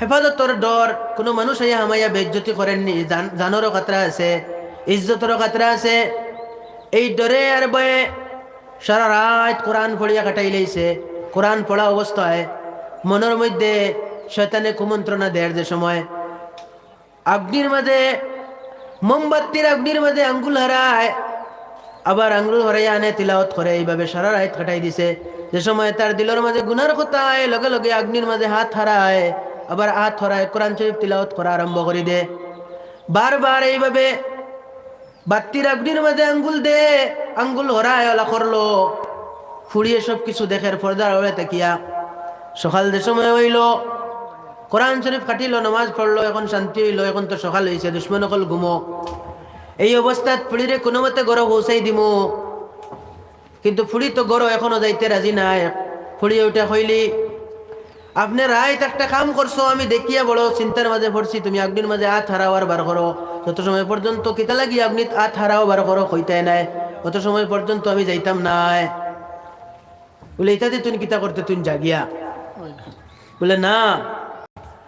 হেফাজতর ডর, কুনু মানুষ আইয়া হামাইয়া বেইজ্জতি করের নি, জান-, জানরও খাতরা আছে, ইজ্জতরও খাতরা আছে। এই ডরে আর ভয়ে সারা রাইত কোরআন পড়িয়া কাটাইলাইছে। কোরআন পড়া অবস্থায় মনর মধ্যে শয়তানে কুমন্ত্রণা দের যে সময়, আগুনির মাঝে, মোমবাতির আগুনির মাঝে আঙ্গুল হারায়, আবার আঙ্গুল হারাইয়া আনে তিলাওয়াত করে, এইভাবে সারা রাইত কাটাই দিছে। যে সময় তার দিলর মাঝে গুনার কথা আয়, লগে লগে আগুনির মাঝে হাত হারায়, আবার হাত হারায়, কোরআন শরীফ তিলাওয়াত করা আরম্ভ করি দে। বারবার এইভাবে বাত্তির আগুনির মাঝে আঙ্গুল দে, আঙ্গুল হারায়, অলা করলো। ফুড়িয়ে সব কিছু দেখের পর্দার আড়ালে থাকিয়া। সকাল যে সময় অইলো, কোরআন শরীফ কাটিলো, নামাজ পড়লো, এখন শান্তি অইলো, এখন তো সকাল অইছে, দুশমন অকল ঘুমো। এই অবস্থাত ফুড়িরে কুনুমতে ঘরো পৌঁছাই দিমু, কিন্তু ফুড়ি তো ঘরো এখনো যাইতে রাজি নায়। ফুড়িয়ে উঠে কইলি, "আপনে রাইত একটা কাম করছো, আমি দেখিয়া বড় চিন্তার মাঝে পড়ছি, তুমি আগুনির মাঝে আত হারাও আর বার করো, যত সময় পর্যন্ত কিতা লাগি আগুনিত আত হারাও বার করো কইতায় নায়, অত সময় পর্যন্ত আমি যাইতাম নায়।" বলে, "ইতাদি তুই কিতা করতে তুই জাগিয়া?" বলে, "না,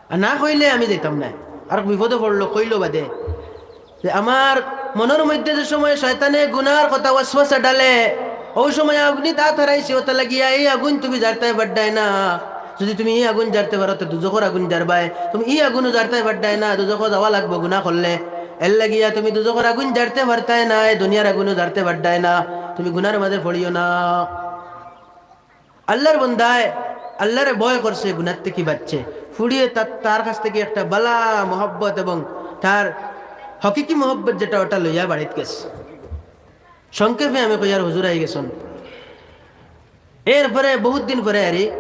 আর না কইলে আমি যাইতাম নায়।" আর বিপদে পড়লো, কইলো বাদে যে, "আমার মনর মধ্যে যে সময় শয়তানে গুনার কথা ওয়াসওয়াসা ডালে, ওই সময় আগুনিত আত হারাইছি, অতা লাগিয়া এই আগুন তুমি জারতায় পারতায় না। যদি তুমি এই আগুন জারতে পারো, তে দুজখর আগুন জারবায়। তুমি এই আগুনও জারতায় পারতায় না, দুজখো যাওয়া লাগবো গুনা করলে। এর লাগিয়া তুমি দুজখর আগুন জারতে পারতায় না, এই দুনিয়ার আগুনও জারতে পারতায় না। তুমি গুনার মাঝে পড়িও না।" আল্লাহর বন্দায় আল্লাহরে ভয় করছে, গুনার থাকি বাঁচছে। ফুড়িয়ে তার, তার কাছ থাকি একটা বালা মহব্বত এবং তার হকিকি মহব্বত যেটা, ওটা লইয়া বাড়িত গেছে। সংক্ষেপে আমি কইয়ার হুজুর আই গেছইন। এরপরে বহুত দিন পরে আরি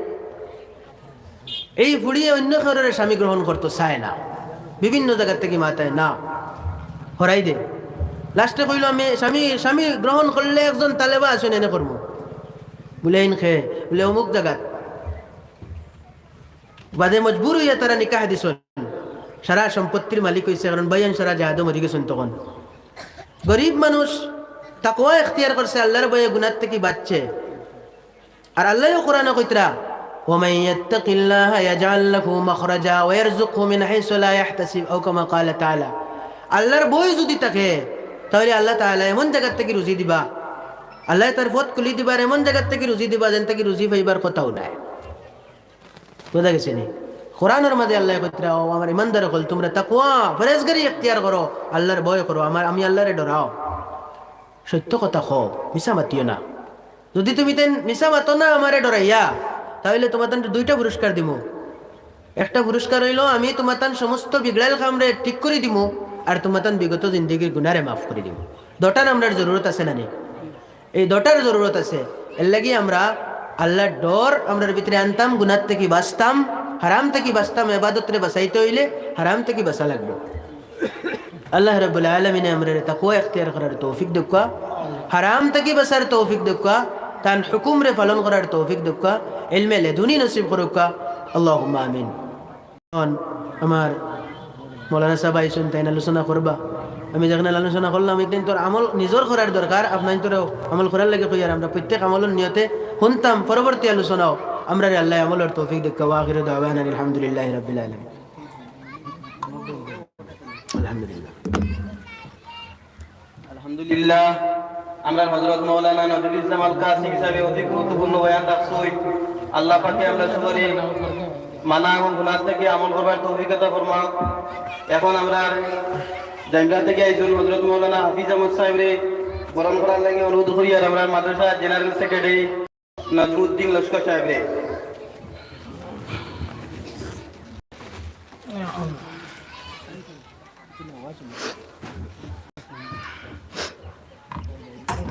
এই ফুড়িয়ে অন্য কেউরে স্বামী গ্রহণ করতো চায় না, বিভিন্ন জায়গা থাকি মাতায় না, হরাই দে। লাস্টে কইলো, "আমি স্বামী, স্বামী গ্রহণ করলে একজন তালেবা আছে, এনে করবো।" বলে, "ইন খে?" বলে, "অমুক জাগাত।" বাদে মজবুর অইয়া তারা নিকাহ দিছইন। সারা সম্পত্তির মালিক অইছে, কারণ ভাইয়ান সারা জাহাদো মরি গেছইন তখন। গরিব মানুষ তাকওয়া এখতিয়ার করছে, আল্লাহর ভয়ে গুনার থাকি বাঁচছে। আর আল্লাহও কোরআনে কইতরা, "ওয়া মান ইয়াত্তাকিল্লাহা ইয়াজআল লাহু মাখরাজা ওয়া ইয়ারযুকহু মিন হাইসু লা ইয়াহতাসিব", আও কামা ক্বালা তাআলা। আল্লাহর ভয় যদি থাকে, তাহলে আল্লাহ তাআলা এমন জায়গা থাকি রুজি দিবা, আল্লাহ তার পথ খুলি দিবা, আর এমন জায়গা থাকি রুজি দিবা, যেন থাকি রুজি পাইবার কথাও নাই। বুঝা গেছে নি? কোরআনর মাঝে আল্লাহ কইতরা, "ও আমার ইমানদার অকল, তুমরা তাকওয়া, পরহেজগারি এখতিয়ার করো, আল্লাহর ভয় করো, আমার, আমি আল্লাহরে ডরাও। সত্য কথা কও, মিছা মাতিও না। যদি তুমি তাইন মিছা মাতো না আমারে ডরাইয়া, তাহলে তুমাতানরে দুইটা পুরস্কার দিমু। একটা পুরস্কার অইলো, আমি তুমাতান সমস্ত বিগড়াইল কামরে ঠিক করি দিমু, আর তুমাতান বিগত জিন্দেগির গুনারে মাফ করি দিমু।" দুটার আমরার জরুরত আছে না নি? এই দুটার জরুরত আছে। এর লাগি আমরা আল্লাহর ডর আমরার ভিতরে আনতাম, গুনার থাকি বাঁচতাম, হারাম থাকি বাঁচতাম। এবাদতরে বাঁচাইতে অইলে হারাম থাকি বাঁচা লাগবো। আল্লাহ রাব্বুল আলামিনে আমরারে তাকওয়া এখতিয়ার করার তৌফিক দেউক্কা, হারাম থাকি বাঁচার তৌফিক দেউক্কা, তান হুকুমরে পালন করার তৌফিক দেউক্কা, ইলমে লেদুনি নসিব করুক্কা। আল্লাহুম্মা আমিন। এখন আমার মৌলানা সাহেব আইছইন, তাইন আলোচনা করবা। আমি যেখানে আলোচনা করলাম, ইতাইন্তর আমল নিজর করার দরকার, আপনাইন্তরেও আমল করার লাগি কইয়ার। আমরা প্রত্যেক আমলর নিয়তে হুনতাম পরবর্তী আলোচনাও। আমরারে আল্লাহ আমলর তৌফিক দেউক্কা। ওয়া আখিরু দাওয়ানা আলহামদুলিল্লাহি রাব্বিল আলামিন। আলহামদুলিল্লাহ। আলহামদুলিল্লাহ, আমরার হযরত মাওলানা নজরুল ইসলাম আল কাসিম সাহেব অতি গুরুত্বপূর্ণ বয়ান রাখছইন। আল্লাহ পাকে আমরা সকলে মানা এবং গুনাহ থেকে আমল করবার তৌফিক আতা ফরমাও। এখন আমরা জামিয়া থেকে আইছইন হযরত মাওলানা হাফিজ আহমদ সাহেবরে বরণ করার লাগি অনুরোধ করি, আর আমরা মাদ্রাসা জেনারেল সেক্রেটারি নাজমুদ্দিন লস্কর সাহেবরে।